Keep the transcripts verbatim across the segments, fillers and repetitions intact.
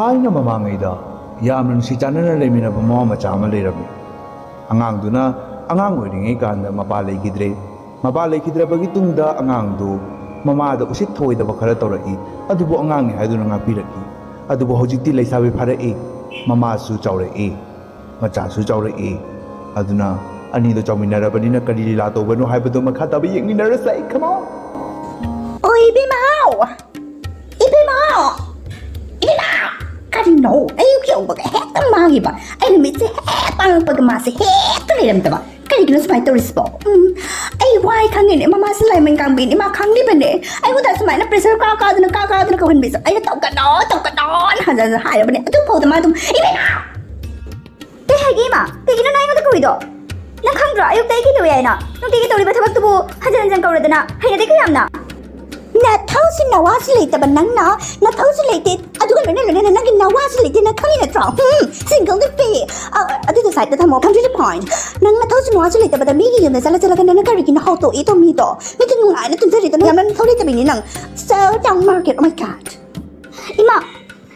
ꯊꯥꯏꯅ ꯃꯃꯥꯡꯉꯩꯗ ꯌꯥꯝꯅ ꯅꯨꯡꯁꯤ ꯆꯥꯟꯅꯅ ꯂꯩꯃꯤꯟꯅꯕ ꯃꯃꯥ ꯃꯆꯥ ꯑꯃ ꯂꯩꯔꯝꯃꯤ꯫ ꯑꯉꯥꯡꯗꯨꯅ ꯑꯉꯥꯡ ꯑꯣꯏꯔꯤꯉꯩ ꯀꯥꯟꯗ ꯃꯄꯥ ꯂꯩꯈꯤꯗ꯭ꯔꯦ꯫ ꯃꯄꯥ ꯂꯩꯈꯤꯗ꯭ꯔꯕꯒꯤ ꯇꯨꯡꯗ ꯑꯉꯥꯡꯗꯨ ꯃꯃꯥꯗ ꯎꯁꯤꯠ ꯊꯑꯣꯏꯗꯕ ꯈꯔ ꯇꯧꯔꯛꯏ꯫ ꯑꯗꯨꯕꯨ ꯑꯉꯥꯡꯅꯤ ꯍꯥꯏꯗꯨꯅ ꯉꯥꯛꯄꯤꯔꯛꯏ꯫ ꯑꯗꯨꯕꯨ ꯍꯧꯖꯤꯛꯇꯤ ꯂꯩꯁꯥꯕꯤ ꯐꯥꯔꯛꯏ, ꯃꯃꯥꯁꯨ ꯆꯥꯎꯔꯛꯏ, ꯃꯆꯥꯁꯨ ꯆꯥꯎꯔꯛꯏ꯫ ꯑꯗꯨꯅ ꯑꯅꯤꯗꯣ ꯆꯥꯎꯃꯤꯟꯅꯔꯕꯅꯤꯅ ꯀꯔꯤ ꯂꯤꯂꯥ ꯇꯧꯕꯅꯣ ꯍꯥꯏꯕꯗꯨ ꯃꯈꯥ ꯇꯥꯕ ꯌꯦꯡꯃꯤꯟꯅꯔꯁꯦ꯫ Come on! ꯑꯣ, ꯏꯕꯦꯝꯃ! ꯏꯕꯦꯝꯃ! ꯏꯕꯦꯝꯃ! ꯀꯔꯤꯅꯣ? ꯑꯌꯨꯛ ꯌꯧꯕꯒ ꯍꯦꯛꯇ ꯃꯥꯡꯉꯤꯕ꯫ ꯑꯩꯅ ꯃꯤꯠꯁꯦ ꯍꯦꯛ ꯄꯥꯡꯉꯛꯄꯒ ꯃꯥꯁꯦ ꯍꯦꯛꯇ ꯂꯩꯔꯝꯗꯕ꯫ ꯀꯔꯤꯒꯤꯅꯣ ꯁꯨꯃꯥꯏꯅ ꯇꯧꯔꯤꯁꯤꯕꯣ? ꯎꯝ, ꯑꯩ ꯋꯥꯏ ꯈꯪꯉꯤꯅꯦ꯫ ꯃꯃꯥꯁꯦ ꯂꯥꯏꯃꯟ ꯀꯥꯡꯕꯤꯅꯤ, ꯃꯥ ꯈꯪꯉꯤꯕꯅꯦ꯫ ꯑꯩꯉꯣꯟꯗ ꯁꯨꯃꯥꯏꯅ pressure ꯀꯥ ꯀꯥꯗꯅ, ꯀꯥ ꯀꯥꯗꯅ ꯀꯧꯍꯟꯕꯤꯁꯦ ꯑꯩꯅ "ꯇꯧꯒꯅꯣ, ꯇꯧꯒꯅꯣꯅ" ꯍꯟꯖꯟ ꯍꯟꯖꯟ ꯍꯥꯏꯔꯕꯅꯦ꯫ ꯑꯗꯨ ꯐꯥꯎꯗ ꯃꯥ ꯑꯗꯨꯝ "ꯏꯕꯦꯝꯃ!" ꯀꯩ ꯍꯥꯏꯒꯦ ꯏꯃꯥ? ꯀꯩꯒꯤꯅꯣ ꯅꯪ ꯑꯩꯉꯣꯟꯗ ꯀꯧꯔꯤꯗꯣ? ꯅꯪ ꯈꯪꯗ꯭ꯔꯣ ꯑꯌꯨꯛꯇ ꯑꯩ ꯀꯩꯗꯧꯏ ꯍꯥꯏꯅ? ꯅꯨꯡꯇꯤꯒꯤ ꯇꯧꯔꯤꯕ ꯊꯕꯛꯇꯨꯕꯨ ꯍꯟꯖꯟ ꯍꯟꯖꯟ ꯀꯧꯔꯗꯅ ꯍꯩꯅꯗꯦꯀꯣ ꯌꯥꯝꯅ꯫ ꯅꯊꯧꯁꯨ ꯅꯋꯥꯁꯨ ꯂꯩꯇꯕ ꯅꯪꯅ ꯅꯊꯧꯁꯨ ꯂꯩꯇꯦ, ꯑꯗꯨꯒ ꯂꯣꯏꯅ ꯂꯣꯏꯅꯅ ꯅꯪꯒꯤ ꯅꯋꯥꯁꯨ ꯂꯩꯇꯦ, ꯅꯪ ꯈꯪꯉꯤ ꯅꯠꯇ꯭ꯔꯣ? ꯍꯝ, single ꯅꯨꯄꯤ꯫ ꯑ, ꯑꯗꯨꯗꯣ side ꯇ ꯊꯝꯃꯣ, come to the point꯫ ꯅꯪ ꯅꯊꯧꯁꯨ ꯅꯋꯥꯁꯨ ꯂꯩꯇꯕꯗ ꯃꯤꯒꯤ ꯌꯨꯝꯗ ꯆꯠꯂ ꯆꯠꯂꯒ ꯅꯪꯅ ꯀꯔꯤꯒꯤꯅꯣ ꯍꯧꯗꯣꯛꯏꯗꯣ ꯃꯤꯗꯣ? ꯃꯤꯗꯣ ꯅꯨꯡꯉꯥꯏꯅ ꯇꯨꯝꯖꯔꯤꯗꯣ ꯌꯥꯝꯅ ꯅꯊꯧ ꯂꯩꯇꯕꯤꯅꯤ ꯅꯪ꯫ So down market, oh my God꯫ ꯏꯃꯥ,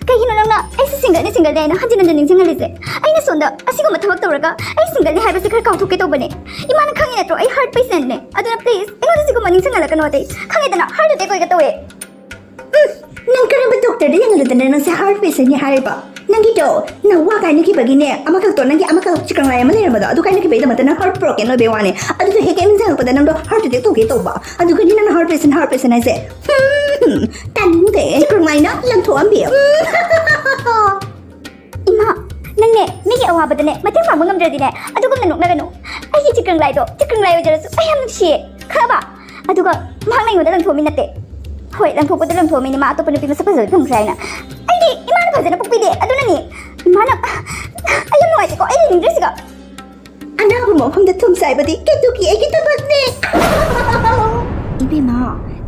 ꯀꯩꯒꯤꯅꯣ ꯅꯪꯅ ꯑꯩꯁꯦ single ꯅꯤ, single ꯅꯤ ꯍꯥꯏꯅ ꯍꯟꯖꯤꯟ ꯍꯟꯖꯤꯟ ꯅꯤꯡꯁꯤꯡꯍꯜꯂꯤꯁꯦ? ꯑꯩꯅ ꯁꯣꯝꯗ ꯑꯁꯤꯒꯨꯝꯕ ꯊꯕꯛ ꯇꯧꯔꯒ ꯑꯩ single ꯅꯤ ꯍꯥꯏꯕꯁꯦ ꯈꯔ ꯀꯥꯎꯊꯣꯛꯀꯦ ꯇꯧꯕꯅꯦ꯫ ꯏꯃꯥꯅ ꯈꯪꯉꯤ ꯅꯠꯇ꯭ꯔꯣ ꯑꯩ heart patient ꯅꯦ? ꯑꯗꯨꯅ please ꯑꯩꯉꯣꯟꯗ ꯁꯤꯒꯨꯝꯕ ꯅꯤꯡꯁꯤꯡꯍꯜꯂꯛꯀꯅꯣ꯫ ꯑꯇꯩ ꯈꯪꯉꯦꯗꯅ heart attack ꯑꯣꯏꯒꯦ ꯇꯧꯋꯦ꯫ ꯎꯝ, ꯅꯪ ꯀꯔꯝꯕ doctor ꯗ ꯌꯦꯡꯍꯜꯂꯨꯗꯅ ꯅꯪꯁꯦ heart patient ꯅꯤ ꯍꯥꯏꯔꯤꯕ? ꯅꯪꯒꯤꯗꯣ ꯅꯋꯥ ꯀꯥꯏꯅꯈꯤꯕꯒꯤꯅꯦ, ꯑꯃꯈꯛꯇꯣ, ꯅꯪꯒꯤ ꯑꯃꯈꯛ ꯆꯤꯛꯀꯪ ꯂꯥꯏ ꯑꯃ ꯂꯩꯔꯝꯕꯗꯣ, ꯑꯗꯨ ꯀꯥꯏꯅꯈꯤꯕꯒꯤꯗꯃꯛꯇ ꯅꯪ heartbroken ꯑꯣꯏꯕꯩ ꯋꯥꯅꯦ꯫ ꯑꯗꯨꯗꯣ ꯍꯦꯛ ꯍꯦꯛ ꯅꯤꯡꯁꯤꯡꯉꯛꯄꯗ ꯅꯪꯗꯣ heart attack ꯇꯧꯒꯦ ꯇꯧꯕ꯫ ꯑꯗꯨꯒꯅꯤ ꯅꯪꯅ heart patient, heart patient ꯍꯥꯏꯁꯦ꯫ ꯍꯝ, ꯇꯥꯅꯤꯡꯗꯦ꯫ ꯆꯤꯛꯀꯪ ꯂꯥꯏꯅ ꯂꯪꯊꯣꯛꯑꯝꯕꯤ꯫ ꯏꯃꯥ, ꯅꯪꯅꯦ ꯃꯤꯒꯤ ꯑꯋꯥꯕꯗꯅꯦ ꯃꯇꯦꯡ ꯄꯥꯡꯕ ꯉꯝꯗ꯭ꯔꯗꯤꯅꯦ ꯑꯗꯨꯒꯨꯝꯅ ꯅꯣꯛꯅꯒꯅꯨ꯫ ꯑꯩꯒꯤ ꯆꯤꯛꯀꯪ ꯂꯥꯏꯗꯣ ꯆꯤꯛꯀꯪ ꯂꯥꯏ ꯑꯣꯏꯖꯔꯁꯨ ꯑꯩ ꯌꯥꯝ ꯅꯨꯡꯁꯤꯌꯦ, ꯈꯪꯉꯕ? ꯑꯗꯨꯒ ꯃꯍꯥꯛꯅ ꯑꯩꯉꯣꯟꯗ ꯂꯪꯊꯣꯛꯑꯝꯃꯤ ꯅꯠꯇꯦ꯫ ꯍꯣꯏ, ꯂꯪꯊꯣꯛꯄꯗꯤ ꯂꯪꯊꯣꯛꯑꯝꯃꯤꯅꯦ, ꯃꯥ ꯑꯇꯣꯞꯄ ꯅꯨꯄꯤ ꯃꯁꯛ ꯐꯖꯕ ꯐꯪꯈ꯭ꯔꯦ ꯍꯥꯏꯅ꯫ ꯑꯩꯗꯤ ꯏꯃꯥꯅ ꯐꯖꯅ ꯄꯣꯛꯄꯤꯗꯦ, ꯑꯗꯨꯅꯅꯦ꯫ ꯏꯃꯥꯅ, ꯑꯩ ꯌꯥꯝ ꯅꯨꯡꯉꯥꯏꯇꯦꯀꯣ, ꯑꯩ ꯂꯩꯅꯤꯡꯗ꯭ꯔꯤꯁꯤꯒ꯫ ꯑꯅꯥꯕ ꯃꯐꯝꯗ ꯊꯨꯝ ꯆꯥꯏꯕꯗꯤ ꯀꯦꯇꯨꯀꯤ ꯑꯩꯒꯤ ꯊꯕꯛꯅꯦ꯫ ꯏꯕꯦꯝꯃ,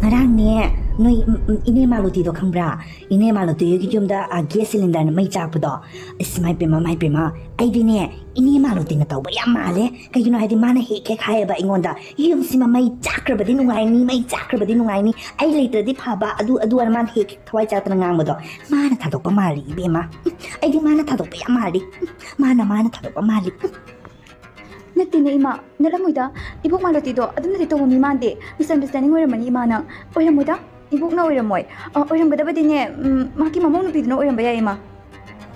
ꯉꯔꯥꯡꯅꯦ ꯅꯣꯏ, ꯎꯝ, ꯎꯝ, ꯏꯅꯦ ꯃꯥꯂꯣꯇꯤꯗꯣ ꯈꯪꯕ꯭ꯔꯥ? ꯏꯅꯦ ꯃꯥꯂꯣꯇꯤ ꯍꯣꯏꯒꯤ ꯌꯨꯝꯗ, ꯑ, gas cylinderꯅ ꯃꯩ ꯆꯥꯛꯄꯗꯣ꯫ ꯑꯁ, ꯏꯃꯥ ꯏꯄꯦꯝꯃ, ꯏꯃꯥ ꯏꯄꯦꯝꯃ꯫ ꯑꯩꯗꯤꯅꯦ, ꯏꯅꯦ ꯃꯥꯂꯣꯇꯤꯅ ꯇꯧꯕ ꯌꯥꯝ ꯃꯥꯜꯂꯦ꯫ ꯀꯩꯒꯤꯅꯣ ꯍꯥꯏꯗꯤ, ꯃꯥꯅ ꯍꯦꯛ ꯍꯦꯛ ꯍꯥꯏꯌꯦꯕ ꯑꯩꯉꯣꯟꯗ, "ꯌꯨꯝꯁꯤꯃ ꯃꯩ ꯆꯥꯛꯈ꯭ꯔꯕꯗꯤ ꯅꯨꯡꯉꯥꯏꯅꯤ, ꯃꯩ ꯆꯥꯛꯈ꯭ꯔꯕꯗꯤ ꯅꯨꯡꯉꯥꯏꯅꯤ, ꯑꯩ ꯂꯩꯇ꯭ꯔꯗꯤ ꯐꯕ", ꯑꯗꯨ ꯑꯗꯨ ꯑꯅ ꯃꯥꯅ ꯍꯦꯛ ꯍꯦꯛ ꯊꯋꯥꯏ ꯆꯥꯛꯇꯅ ꯉꯥꯡꯕꯗꯣ꯫ ꯃꯥꯅ ꯊꯥꯗꯣꯛꯄ ꯃꯥꯜꯂꯤ, ꯏꯕꯦꯝꯃ꯫ ꯑꯩꯗꯤ ꯃꯥꯅ ꯊꯥꯗꯣꯛꯄ ꯌꯥꯝ ꯃꯥꯜꯂꯤ꯫ ꯃꯥꯅ, ꯃꯥꯅ ꯊꯥꯗꯣꯛꯄ ꯃꯥꯜꯂꯤ꯫ ꯅꯠꯇꯦꯅꯦ, ꯏꯃꯥ, ꯅꯠꯂꯝꯃꯣꯏꯗ꯫ ꯏꯕꯣꯛ ꯃꯥꯂꯣꯇꯤꯗꯣ ꯑꯗꯨꯝꯅꯗꯤ ꯇꯧꯕ ꯃꯤ ꯃꯥꯟꯗꯦ꯫ Misunderstanding ꯑꯣꯏꯔꯝꯃꯅꯤ, ꯏꯃꯥ, ꯅꯪ꯫ ꯑꯣꯏꯔꯝꯃꯣꯏꯗ꯫ ꯏꯕꯣꯛꯅ ꯑꯣꯏꯔꯝꯃꯣꯏ꯫ ꯑ, ꯑꯣꯏꯔꯝꯒꯗꯕꯗꯤꯅꯦ, ꯎꯝ, ꯃꯍꯥꯛꯀꯤ ꯃꯃꯧ ꯅꯨꯄꯤꯗꯨꯅ ꯑꯣꯏꯔꯝꯕ ꯌꯥꯏ, ꯏꯃꯥ꯫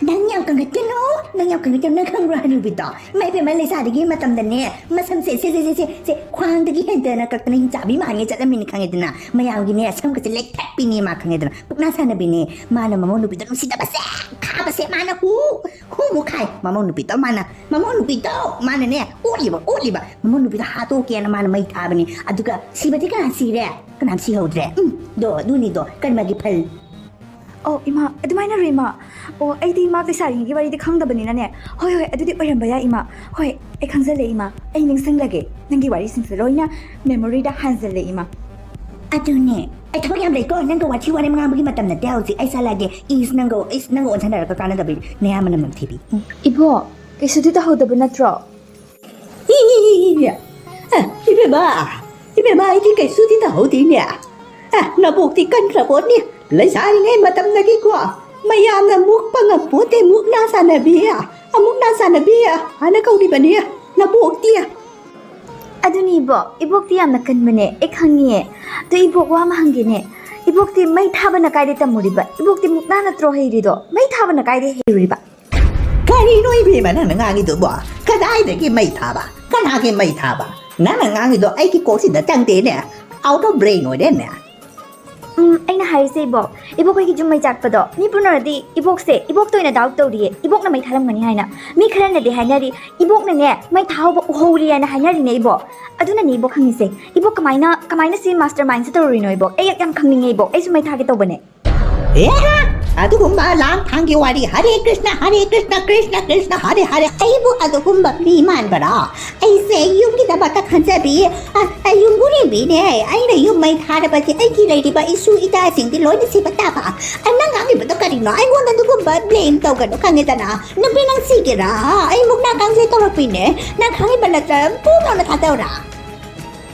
ꯅꯪ ꯌꯥꯝ ꯀꯪꯒꯠꯀꯅꯨ, ꯅꯪ ꯌꯥꯝ ꯀꯪꯒꯠꯀꯅꯨ꯫ ꯅꯪ ꯈꯪꯕ꯭ꯔꯣ, ꯍꯅꯨꯕꯤꯗꯣ? ꯏꯃꯥ ꯏꯕꯦꯝꯃ, ꯂꯩꯁꯥꯔꯤꯉꯩ ꯃꯇꯝꯗꯅꯦ, ꯃꯁꯝꯁꯦ, ꯁꯦ, ꯁꯦ, ꯁꯦ, ꯁꯦ, ꯁꯦ, ꯈ꯭ꯋꯥꯡꯗꯒꯤ ꯍꯦꯟꯗꯅ ꯀꯛꯇꯅ ꯍꯤꯡꯆꯥꯕꯤ ꯃꯥꯟꯒꯦ ꯆꯠꯂꯝꯃꯤꯅꯤ, ꯈꯪꯉꯦꯗꯅ? ꯃꯌꯥꯝꯒꯤꯅꯦ, ꯁꯝꯒꯁꯦ ꯂꯩꯊꯠꯄꯤꯅꯤ ꯃꯥ, ꯈꯪꯉꯦꯗꯅ? ꯄꯨꯛꯅꯥ ꯁꯥꯟꯅꯕꯤꯅꯤ꯫ ꯃꯥꯅ ꯃꯃꯧ ꯅꯨꯄꯤꯗꯣ ꯅꯨꯡꯁꯤꯗꯕꯁꯦ, ꯈꯥꯕꯁꯦ, ꯃꯥꯅ ꯍꯨ, ꯍꯨ ꯃꯨꯛ ꯈꯥꯏ꯫ ꯃꯃꯧ ꯅꯨꯄꯤꯗꯣ ꯃꯥꯅ, ꯃꯃꯧ ꯅꯨꯄꯤꯗꯣ ꯃꯥꯅꯅꯦ, ꯑꯣꯠꯂꯤꯕ, ꯑꯣꯠꯂꯤꯕ꯫ ꯃꯃꯧ ꯅꯨꯄꯤꯗꯣ ꯍꯥꯠꯇꯣꯛꯀꯦꯅ ꯃꯥꯅ ꯃꯩ ꯊꯥꯕꯅꯤ꯫ ꯑꯗꯨꯒ ꯁꯤꯕꯗꯤ ꯀꯅꯥ ꯁꯤꯔꯦ? ꯀꯅꯥꯝ ꯁꯤꯍꯧꯗ꯭ꯔꯦ꯫ ꯎꯝ, ꯗꯣ, ꯑꯗꯨꯅꯤꯗꯣ, ꯀꯔꯃꯒꯤ ꯐꯜ꯫ ꯑꯣ, ꯏꯃꯥ, ꯑꯗꯨꯃꯥꯏꯅꯔꯣ, ꯏꯃꯥ? ꯑꯣ, ꯑꯩꯗꯤ ꯏꯃꯥ ꯂꯩꯁꯥꯔꯤꯉꯩꯒꯤ ꯋꯥꯔꯤꯗꯤ ꯈꯪꯗꯕꯅꯤꯅꯅꯦ꯫ ꯍꯣꯏ, ꯍꯣꯏ, ꯑꯗꯨꯗꯤ ꯑꯣꯏꯔꯝꯕ ꯌꯥꯏ, ꯏꯃꯥ꯫ ꯍꯣꯏ, ꯑꯩ ꯈꯪꯖꯜꯂꯦ, ꯏꯃꯥ꯫ ꯑꯩ ꯅꯤꯡꯁꯤꯡꯂꯒꯦ꯫ ꯅꯪꯒꯤ ꯋꯥꯔꯤꯁꯤꯡꯁꯦ ꯂꯣꯏꯅ memoryꯗ ꯍꯥꯟꯖꯜꯂꯦ, ꯏꯃꯥ꯫ ꯑꯗꯨꯅꯦ꯫ ꯑꯩ ꯊꯕꯛ ꯌꯥꯝ ꯂꯩꯀꯣ꯫ ꯅꯪꯒ ꯋꯥꯊꯤ ꯋꯥꯔꯦꯝ ꯉꯥꯡꯕꯒꯤ ꯃꯇꯝ ꯅꯠꯇꯦ ꯍꯧꯖꯤꯛ꯫ ꯑꯩ ꯆꯠꯂꯒꯦ꯫ ꯏꯁ, ꯅꯪꯒ, ꯏꯁ, ꯅꯪꯒ ꯑꯣꯟꯁꯟꯅꯔꯒ ꯀꯥꯟꯅꯗꯕ ꯅꯌꯥꯝꯕ ꯅꯝꯅꯝ ꯊꯤꯕꯤ꯫ ꯎꯝ꯫ ꯏꯕꯣ, ꯀꯩꯁꯨꯗꯤ ꯇꯧꯍꯧꯗꯕ ꯅꯠꯇ꯭ꯔꯣ? E, E, E, E. ꯑ, ꯏꯕꯦꯝꯃ, ꯏꯕꯦꯝꯃ, ꯑꯩꯗꯤ ꯀꯩꯁꯨꯗꯤ ꯇꯧꯍꯧꯗꯦꯅꯦ꯫ ꯑ, ꯅꯕꯣꯛꯇꯤ ꯀꯟꯈ꯭ꯔ ꯄꯣꯠꯅꯤ꯫ ꯂꯩꯁꯥꯔꯤꯉꯩ ꯃꯇꯝꯗꯒꯤꯀꯣ, ꯃꯌꯥꯝꯅ ꯃꯨꯛꯄ ꯉꯝꯄꯣꯠꯇꯦ, ꯃꯨꯛꯅꯥ ꯁꯥꯟꯅꯕꯤ, ꯑꯃꯨꯛꯅꯥ ꯁꯥꯟꯅꯕꯤ ꯍꯥꯏꯅ ꯀꯧꯔꯤꯕꯅꯤ ꯅꯕꯣꯛꯇꯤ꯫ ꯑꯗꯨꯅꯤ ꯏꯕꯣꯛ, ꯏꯕꯣꯛꯇꯤ ꯌꯥꯝꯅ ꯀꯟꯕꯅꯦ, ꯑꯩ ꯈꯪꯉꯤꯌꯦ꯫ ꯑꯗꯨ ꯏꯕꯣꯛ, ꯋꯥ ꯑꯃ ꯍꯪꯒꯦꯅꯦ, ꯏꯕꯣꯛꯇꯤ ꯃꯩ ꯊꯥꯕꯅ ꯀꯥꯏꯗ ꯇꯝꯃꯨꯔꯤꯕ? ꯏꯕꯣꯛꯇꯤ ꯃꯨꯛꯅꯥ ꯅꯠꯇ꯭ꯔꯣ ꯍꯩꯔꯤꯗꯣ? ꯃꯩ ꯊꯥꯕꯅ ꯀꯥꯏꯗ ꯍꯩꯔꯨꯔꯤꯕ? ꯀꯔꯤꯅꯣ ꯏꯕꯦꯝꯃ ꯅꯪꯅ ꯉꯥꯡꯉꯤꯗꯨꯕꯣ? ꯀꯗꯥꯏꯗꯒꯤ ꯃꯩ ꯊꯥꯕ? ꯀꯅꯥꯒꯤ ꯃꯩ ꯊꯥꯕ? ꯅꯪꯅ ꯉꯥꯡꯉꯤꯗꯣ ꯑꯩꯒꯤ ꯀꯣꯛꯁꯤꯗ ꯆꯪꯗꯦꯅꯦ꯫ Out of brain ꯑꯣꯏꯔꯦꯅꯦ꯫ ꯎꯝ, ꯑꯩꯅ ꯍꯥꯏꯔꯤꯁꯦ ꯏꯕꯣꯛ, ꯏꯕꯣꯛ ꯍꯣꯏꯒꯤ ꯌꯨꯝ ꯃꯩ ꯆꯥꯛꯄꯗꯣ, ꯃꯤ ꯄꯨꯝꯅꯃꯛꯅꯗꯤ ꯏꯕꯣꯛꯁꯦ, ꯏꯕꯣꯛꯇ ꯑꯣꯏꯅ doubt ꯇꯧꯔꯤꯌꯦ, ꯏꯕꯣꯛꯅ ꯃꯩ ꯊꯥꯔꯝꯒꯅꯤ ꯍꯥꯏꯅ꯫ ꯃꯤ ꯈꯔꯅꯗꯤ ꯍꯥꯏꯅꯔꯤ, ꯏꯕꯣꯛꯅꯅꯦ ꯃꯩ ꯊꯥꯍꯧꯕ ꯎꯍꯧꯔꯤ ꯍꯥꯏꯅ ꯍꯥꯏꯅꯔꯤꯅꯦ ꯏꯕꯣꯛ꯫ ꯑꯗꯨꯅꯅꯦ ꯏꯕꯣꯛ ꯍꯪꯉꯤꯁꯦ, ꯏꯕꯣꯛ ꯀꯃꯥꯏꯅ, ꯀꯃꯥꯏꯅ ꯁꯤ mastermindꯁꯦ ꯇꯧꯔꯨꯔꯤꯅꯣ ꯏꯕꯣꯛ? ꯑꯩ ꯌꯥꯝ ꯈꯪꯅꯤꯡꯉꯦ ꯏꯕꯣꯛ, ꯑꯩꯁꯨ ꯃꯩ ꯊꯥꯒꯦ ꯇꯧꯕꯅꯦ꯫ ꯑꯦ, ꯑꯗꯨꯒꯨꯝꯕ ꯂꯥꯡ ꯊꯥꯡꯒꯤ ꯋꯥꯔꯤ꯫ ꯍꯔꯦ ꯀ꯭ꯔꯤꯁꯅ, ꯍꯔꯦ ꯀ꯭ꯔꯤꯁꯅ, ꯀ꯭ꯔꯤꯁꯅ ꯀ꯭ꯔꯤꯁꯅ, ꯍꯔꯦ ꯍꯔꯦ꯫ ꯑꯩꯕꯨ ꯑꯗꯨꯒꯨꯝꯕ ꯃꯤ ꯃꯥꯟꯕꯔꯥ? ꯑꯩꯁꯦ ꯌꯨꯝꯒꯤꯗꯃꯛꯇ ꯈꯟꯖꯕꯤ, ꯑ, ꯑ, ꯌꯨꯝꯕꯨꯔꯦꯝ ꯏꯕꯤꯅꯦ, ꯑꯩꯅ ꯌꯨꯝ ꯃꯩ ꯊꯥꯔꯕꯗꯤ ꯑꯩꯒꯤ ꯂꯩꯔꯤꯕ ꯏꯁꯨ ꯏꯆꯥꯁꯤꯡꯗꯤ ꯂꯣꯏꯅ ꯁꯤꯕ ꯇꯥꯕ꯫ ꯑꯩ, ꯅꯪ ꯉꯥꯡꯉꯤꯕꯗꯣ ꯀꯔꯤꯅꯣ? ꯑꯩꯉꯣꯟꯗ ꯑꯗꯨꯒꯨꯝꯕ ꯕ꯭ꯂꯦꯝ ꯇꯧꯒꯅꯨ, ꯈꯪꯉꯦꯗꯅ? ꯅꯨꯄꯤ, ꯅꯪ ꯁꯤꯒꯦꯔꯥ? ꯑꯩ ꯃꯨꯛꯅꯥ ꯀꯥꯡꯖꯩ ꯇꯧꯔꯛꯄꯤꯅꯦ꯫ ꯅꯪ ꯈꯪꯉꯤꯕ ꯅꯠꯇ꯭ꯔꯥ? ꯄꯨꯡ ꯂꯥꯎꯅ ꯊꯥꯗꯧꯔꯥ?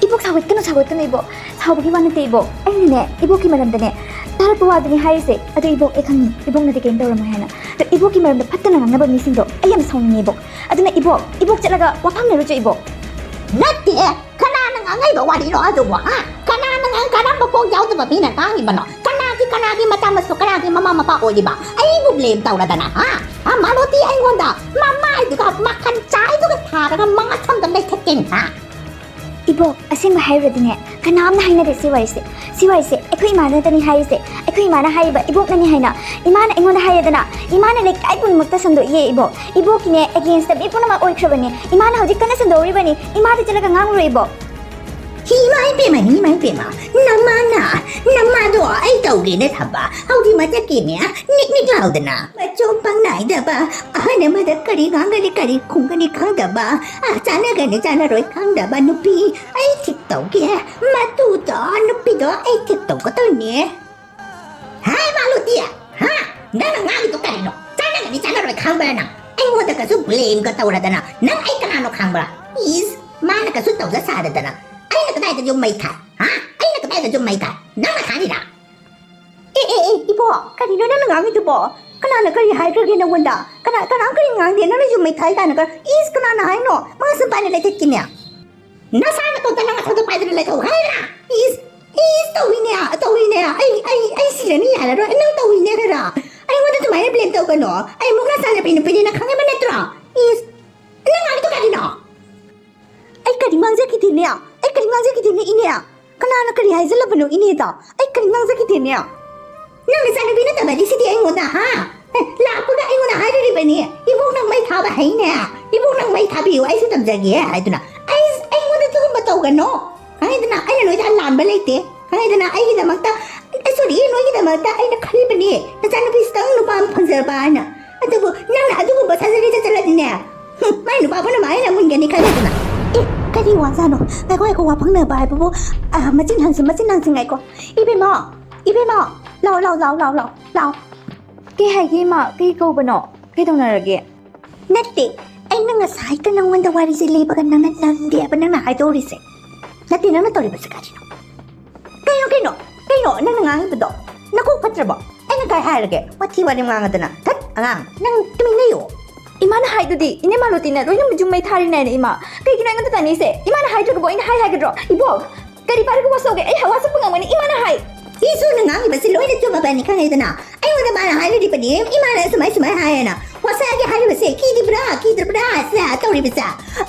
ꯏꯕꯣꯛ, ꯁꯥꯎꯒꯠꯀꯅꯨ, ꯁꯥꯎꯒꯠꯀꯅꯨ ꯏꯕꯣꯛ꯫ ꯁꯥꯎꯕꯒꯤ ꯋꯥ ꯅꯠꯇꯦ ꯏꯕꯣꯛ꯫ ꯑꯩꯅꯅꯦ, ꯏꯕꯣꯛꯀꯤ ꯃꯔꯝꯗꯅꯦ, ꯇꯥꯔꯛꯄ ꯋꯥꯗꯨꯅꯤ ꯍꯥꯏꯔꯤꯁꯦ꯫ ꯑꯗꯨ ꯏꯕꯣꯛ, ꯑꯩ ꯈꯪꯉꯤ, ꯏꯕꯣꯛꯅꯗꯤ ꯀꯩꯝ ꯇꯧꯔꯝꯃꯣꯏ ꯍꯥꯏꯅ꯫ ꯑꯗꯣ ꯏꯕꯣꯛꯀꯤ ꯃꯔꯝꯗ ꯐꯠꯇꯅ ꯉꯥꯡꯅꯕ ꯃꯤꯁꯤꯡꯗꯣ ꯑꯩ ꯌꯥꯝ ꯁꯥꯎꯅꯤꯡꯉꯦ ꯏꯕꯣꯛ꯫ ꯑꯗꯨꯅ ꯏꯕꯣꯛ, ꯏꯕꯣꯛ ꯆꯠꯂꯒ ꯋꯥꯐꯝꯅꯔꯨꯆꯣ ꯏꯕꯣꯛ꯫ ꯅꯠꯇꯦ, ꯀꯅꯥꯅ ꯉꯥꯡꯉꯛꯏꯕ ꯋꯥꯔꯤꯅꯣ ꯑꯗꯨꯕꯣ, ꯍꯥ? ꯀꯅꯥꯅ ꯉꯥꯡ-, ꯀꯔꯝꯕ ꯀꯣꯛ ꯌꯥꯎꯗꯕ ꯃꯤꯅ ꯉꯥꯡꯉꯤꯕꯅꯣ? ꯀꯅꯥꯒꯤ, ꯀꯅꯥꯒꯤ ꯃꯆꯥ ꯃꯁꯨ, ꯀꯅꯥꯒꯤ ꯃꯃꯥ ꯃꯄꯥ ꯑꯣꯏꯔꯤꯕ? ꯑꯩꯕꯨ ꯕ꯭ꯂꯦꯝ ꯇꯧꯔꯗꯅ, ꯍꯥ? ꯍꯥ, ꯃꯥꯂꯣꯇꯤ ꯑꯩꯉꯣꯟꯗ ꯃꯃꯥꯏꯗꯨꯒ ꯃꯈꯟ ꯆꯥꯏꯗꯨꯒ ꯊꯥꯔꯒ ꯃꯥ ꯁꯣꯝꯗ ꯂꯩꯊꯠꯀꯦꯅꯤ, ꯍꯥ? ꯏꯕꯣꯛ, ꯑꯁꯦꯡꯕ ꯍꯥꯏꯔꯨꯔꯗꯤꯅꯦ, ꯀꯅꯥꯝꯅ ꯍꯥꯏꯅꯗꯦ ꯁꯤ ꯋꯥꯔꯤꯁꯦ꯫ ꯁꯤ ꯋꯥꯔꯤꯁꯦ ꯑꯩꯈꯣꯏ ꯏꯃꯥꯅꯇꯅꯤ ꯍꯥꯏꯔꯤꯁꯦ꯫ ꯑꯩꯈꯣꯏ ꯏꯃꯥꯅ ꯍꯥꯏꯔꯤꯕ ꯏꯕꯣꯛꯅꯅꯤ ꯍꯥꯏꯅ꯫ ꯏꯃꯥꯅ ꯑꯩꯉꯣꯟꯗ ꯍꯥꯏꯌꯦꯗꯅ, ꯏꯃꯥꯅ ꯂꯩꯀꯥꯏ ꯄꯨꯝꯅꯃꯛꯇ ꯁꯟꯗꯣꯛꯏꯌꯦ ꯏꯕꯣꯛ꯫ ꯏꯕꯣꯛꯀꯤꯅꯦ, against ꯃꯤ ꯄꯨꯝꯅꯃꯛ ꯑꯣꯏꯈ꯭ꯔꯕꯅꯦ꯫ ꯏꯃꯥꯅ ꯍꯧꯖꯤꯛ ꯀꯟꯅ ꯁꯟꯗꯣꯛꯍꯧꯔꯤꯕꯅꯤ꯫ ꯏꯃꯥꯗ ꯆꯠꯂꯒ ꯉꯥꯡꯉꯨꯔꯣ ꯏꯕꯣꯛ꯫ ꯍꯤ, ꯏꯃꯥ ꯏꯕꯦꯝꯃ, ꯍꯤ, ꯏꯃꯥ ꯏꯕꯦꯝꯃ, ꯅꯃꯥꯅ, ꯅꯃꯥꯗꯣ ꯑꯩ ꯇꯧꯒꯦꯅ ꯊꯝꯕ, ꯍꯧꯖꯤꯛ ꯃꯊꯛꯀꯤꯅꯦ, ꯅꯤꯛ ꯅꯤꯛ ꯂꯥꯎꯗꯅ꯫ ꯃꯆꯨ ꯄꯪ ꯅꯥꯏꯗꯕ, ꯑꯍꯜ ꯑꯃꯗ ꯀꯔꯤ ꯉꯥꯡꯒꯅꯤ, ꯀꯔꯤ ꯈꯨꯝꯒꯅꯤ ꯈꯪꯗꯕ, ꯑ, ꯆꯥꯟꯅꯒꯅꯤ, ꯆꯥꯟꯅꯔꯣꯏ ꯈꯪꯗꯕ ꯅꯨꯄꯤ ꯑꯩ ꯊꯤꯛ ꯇꯧꯒꯦ, ꯃꯇꯨꯗꯣ, ꯅꯨꯄꯤꯗꯣ ꯑꯩ ꯊꯤꯛ ꯇꯧꯒꯗꯣꯏꯅꯦ꯫ ꯍꯥꯏ, ꯃꯥꯂꯣꯇꯤ! ꯍꯥ? ꯅꯪꯅ ꯉꯥꯡꯉꯤꯗꯣ ꯀꯔꯤꯅꯣ? ꯆꯥꯟꯅꯒꯅꯤ, ꯆꯥꯟꯅꯔꯣꯏ ꯈꯪꯕ꯭ꯔꯥ ꯅꯪ? ꯑꯩꯉꯣꯟꯗ ꯀꯩꯁꯨ ꯕ꯭ꯂꯦꯝꯒ ꯇꯧꯔꯗꯅ ꯅꯪ ꯑꯩ ꯀꯅꯥꯅꯣ ꯈꯪꯕ꯭ꯔꯥ? ꯏꯁ, ꯃꯥꯅ ꯀꯩꯁꯨ ꯇꯧꯖ ꯁꯥꯗꯗꯅ ꯑꯩꯅ ꯀꯗꯥꯏꯗ ꯌꯨꯝ ꯃꯩ ꯊꯥꯏ? ꯍꯥ? ꯑꯩꯅ ꯀꯗꯥꯏꯗ ꯌꯨꯝ ꯃꯩ ꯊꯥꯏ? ꯅꯪꯅ ꯊꯥꯔꯤꯔꯥ? ꯑꯦ, ꯑꯦ, ꯑꯦ, ꯏꯕꯣ, ꯀꯔꯤꯅꯣ ꯅꯪꯅ ꯉꯥꯡꯉꯤꯗꯨꯕꯣ? ꯀꯅꯥꯅ ꯀꯔꯤ ꯍꯥꯏꯈ꯭ꯔꯒꯦ ꯅꯪꯉꯣꯟꯗ? ꯀꯅꯥ, ꯀꯅꯥꯝ ꯀꯔꯤ ꯉꯥꯡꯗꯦ, ꯅꯪꯅ ꯌꯨꯝ ꯃꯩ ꯊꯥꯏ ꯀꯥꯏꯅꯒ? ꯏꯁ, ꯀꯅꯥꯅ ꯍꯥꯏꯅꯣ? ꯃꯥ ꯁꯨꯝ ꯄꯥꯏꯅ ꯂꯩꯊꯠꯀꯤꯅꯦ꯫ ꯅꯁꯥ ꯅꯇꯣꯝꯇ ꯅꯪ ꯅꯊꯟꯗ ꯄꯥꯏꯗꯅ ꯂꯩꯊꯧ ꯍꯥꯏꯔꯥ? ꯏꯁ, ꯏꯁ, ꯇꯧꯏꯅꯦ, ꯇꯧꯏꯅꯦ, ꯑꯩ, ꯑꯩ, ꯑꯩ ꯁꯤꯔꯅꯤ ꯌꯥꯔꯔꯣꯏ, ꯅꯪ ꯇꯧꯏꯅꯦ ꯈꯔ꯫ ꯑꯩꯉꯣꯟꯗ ꯑꯗꯨꯃꯥꯏꯅ ꯕ꯭ꯂꯦꯝ ꯇꯧꯒꯅꯣ, ꯑꯩ ꯃꯨꯛꯅꯥ ꯆꯥꯟꯅꯕꯤ ꯅꯨꯄꯤꯅꯤꯅ ꯈꯪꯉꯕ ꯅꯠꯇ꯭ꯔꯣ? ꯏꯁ, ꯅꯪ ꯉꯥꯡꯉꯤꯗꯣ ꯀꯔꯤꯅꯣ? ꯑꯩ ꯀꯔꯤꯝ ꯉꯥꯡꯖꯈꯤꯗꯦꯅꯦ, ꯑꯩ ꯀꯔꯤꯝ ꯉꯥꯡꯖꯈꯤꯗꯦꯅꯦ ꯏꯅꯦ꯫ ꯀꯅꯥꯅ ꯀꯔꯤ ꯍꯥꯏꯖꯜꯂꯕꯅꯣ ꯏꯅꯦꯗ? ꯑꯩ ꯀꯔꯤꯝ ꯉꯥꯡꯖꯈꯤꯗꯦꯅꯦ꯫ ꯅꯪ ꯅꯆꯥꯅꯨꯄꯤꯅ ꯇꯝꯃꯗꯤ ꯁꯤꯗꯤ ꯑꯩꯉꯣꯟꯗ, ꯍꯥ? ꯑꯦ, ꯂꯥꯛꯄꯒ ꯑꯩꯉꯣꯟꯗ ꯍꯥꯏꯔꯤꯕꯅꯤ, "ꯏꯕꯣꯛ ꯅꯪ ꯃꯩ ꯊꯥꯕ ꯍꯩꯅꯦ, ꯏꯕꯣꯛ ꯅꯪ ꯃꯩ ꯊꯥꯕꯤꯌꯨ, ꯑꯩꯁꯨ ꯇꯝꯖꯒꯦ" ꯍꯥꯏꯗꯨꯅ꯫ ꯑꯩ, ꯑꯩꯉꯣꯟꯗ ꯑꯗꯨꯒꯨꯝꯕ ꯇꯧꯒꯅꯣ꯫ ꯈꯪꯉꯦꯗꯅ, ꯑꯩꯅ ꯅꯣꯏꯗ ꯂꯥꯟꯕ ꯂꯩꯇꯦ꯫ ꯈꯪꯉꯦꯗꯅ, ꯑꯩꯒꯤꯗꯃꯛꯇ, ꯑꯦ, ꯁꯣꯔꯤ, ꯅꯣꯏꯒꯤꯗꯃꯛꯇ ꯑꯩꯅ ꯈꯜꯂꯤꯕꯅꯤ, ꯅꯆꯥꯅꯨꯄꯤꯁꯤꯇꯪ ꯅꯨꯄꯥ ꯑꯃ ꯐꯪꯖꯕ ꯍꯥꯏꯅ꯫ ꯑꯗꯨꯕꯨ ꯅꯪꯅ ꯑꯗꯨꯒꯨꯝꯕ ꯁꯔꯖꯔꯤ ꯆꯠꯆꯜꯂꯗꯤꯅꯦ, ꯍꯨꯝ, ꯃꯥꯏ ꯅꯨꯄꯥꯕꯨꯅ ꯃꯥ ꯍꯦꯟꯅ ꯃꯨꯟꯒꯅꯤ ꯈꯜꯂꯦꯗꯅ꯫ ꯑꯦ, ꯀꯔꯤ ꯋꯥꯖꯥꯠꯅꯣ? ꯉꯥꯏꯈꯣ, ꯉꯥꯏꯈꯣ, ꯋꯥ ꯐꯪꯅꯕ ꯍꯥꯏꯕꯕꯨ, ꯑ, ꯃꯆꯤꯟ ꯍꯥꯡꯁꯤ, ꯃꯆꯤꯟ ꯍꯥꯡꯁꯤ, ꯉꯥꯏꯈꯣ꯫ ꯏꯕꯦꯝꯃ, ꯏꯕꯦꯝꯃ, ꯂꯥꯎ, ꯂꯥꯎ, ꯂꯥꯎ, ꯂꯥꯎ, ꯂꯥꯎ, ꯂꯥꯎ꯫ ꯀꯩ ꯍꯥꯏꯒꯦ, ꯏꯃꯥ? ꯀꯩ ꯀꯧꯕꯅꯣ? ꯀꯩ ꯇꯧꯅꯔꯒꯦ? ꯅꯠꯇꯦ, ꯑꯩꯅ ꯉꯁꯥꯏꯗ ꯅꯪꯉꯣꯟꯗ ꯋꯥꯔꯤꯁꯦ ꯂꯤꯕꯒ ꯅꯪꯅ ꯅꯪꯗꯦ ꯍꯥꯏꯕ ꯅꯪꯅ ꯍꯥꯏꯗꯣꯔꯤꯁꯦ꯫ ꯅꯠꯇꯦ, ꯅꯪꯅ ꯇꯧꯔꯤꯕꯁꯦ ꯀꯔꯤꯅꯣ? ꯀꯩꯅꯣ, ꯀꯩꯅꯣ, ꯀꯩꯅꯣ ꯅꯪꯅ ꯉꯥꯡꯉꯤꯕꯗꯣ? ꯅꯀꯣꯛ ꯐꯠꯇ꯭ꯔꯕꯣ? ꯑꯩꯅ ꯀꯥꯏ ꯍꯥꯏꯔꯒꯦ? ꯋꯥꯊꯤ ꯋꯥꯔꯦꯝ ꯉꯥꯡꯉꯗꯅ꯫ ꯊꯠ, ꯑꯉꯥꯡ, ꯅꯪ ꯇꯨꯃꯤꯟ ꯂꯩꯌꯣ꯫ ꯏꯃꯥꯅ ꯍꯥꯏꯗꯨꯗꯤ, ꯏꯅꯦ ꯃꯥꯂꯣꯇꯤꯅ ꯂꯣꯏꯅ ꯌꯨꯝ ꯃꯩ ꯊꯥꯔꯤꯅꯦꯅ, ꯏꯃꯥ꯫ ꯀꯩꯒꯤꯅꯣ ꯑꯩꯉꯣꯟꯗ ꯇꯥꯅꯤꯁꯦ? ꯏꯃꯥꯅ ꯍꯥꯏꯗ꯭ꯔꯒꯕꯨ ꯑꯩꯅ ꯍꯥꯏ ꯍꯥꯏꯒꯗ꯭ꯔꯣ? ꯏꯕꯣꯛ, ꯀꯔꯤ ꯄꯥꯏꯔꯒ ꯋꯥꯁꯧꯒꯦ? ꯑꯩ ꯋꯥꯁꯛꯄ ꯉꯝꯒꯅꯤ, ꯏꯃꯥꯅ ꯍꯥꯏ꯫ ꯏꯁꯨꯅ ꯉꯥꯡꯉꯤꯕꯁꯤ ꯂꯣꯏꯅ ꯆꯨꯝꯃꯕꯅꯤ ꯈꯪꯉꯦꯗꯅ꯫ ꯑꯩꯉꯣꯟꯗ ꯃꯥꯅ ꯍꯥꯏꯔꯤꯕꯅꯤ, ꯏꯃꯥꯅ ꯁꯨꯃꯥꯏ ꯁꯨꯃꯥꯏ ꯍꯥꯏꯌꯦꯅ꯫ ꯋꯥꯁꯛꯑꯒꯦ ꯍꯥꯏꯔꯤꯕꯁꯦ ꯀꯤꯗ꯭ꯔꯤꯕ꯭ꯔꯥ, ꯀꯤꯗ꯭ꯔꯕ꯭ꯔꯥ ꯁꯤꯅ ꯇꯧꯔꯤꯕꯁꯦ?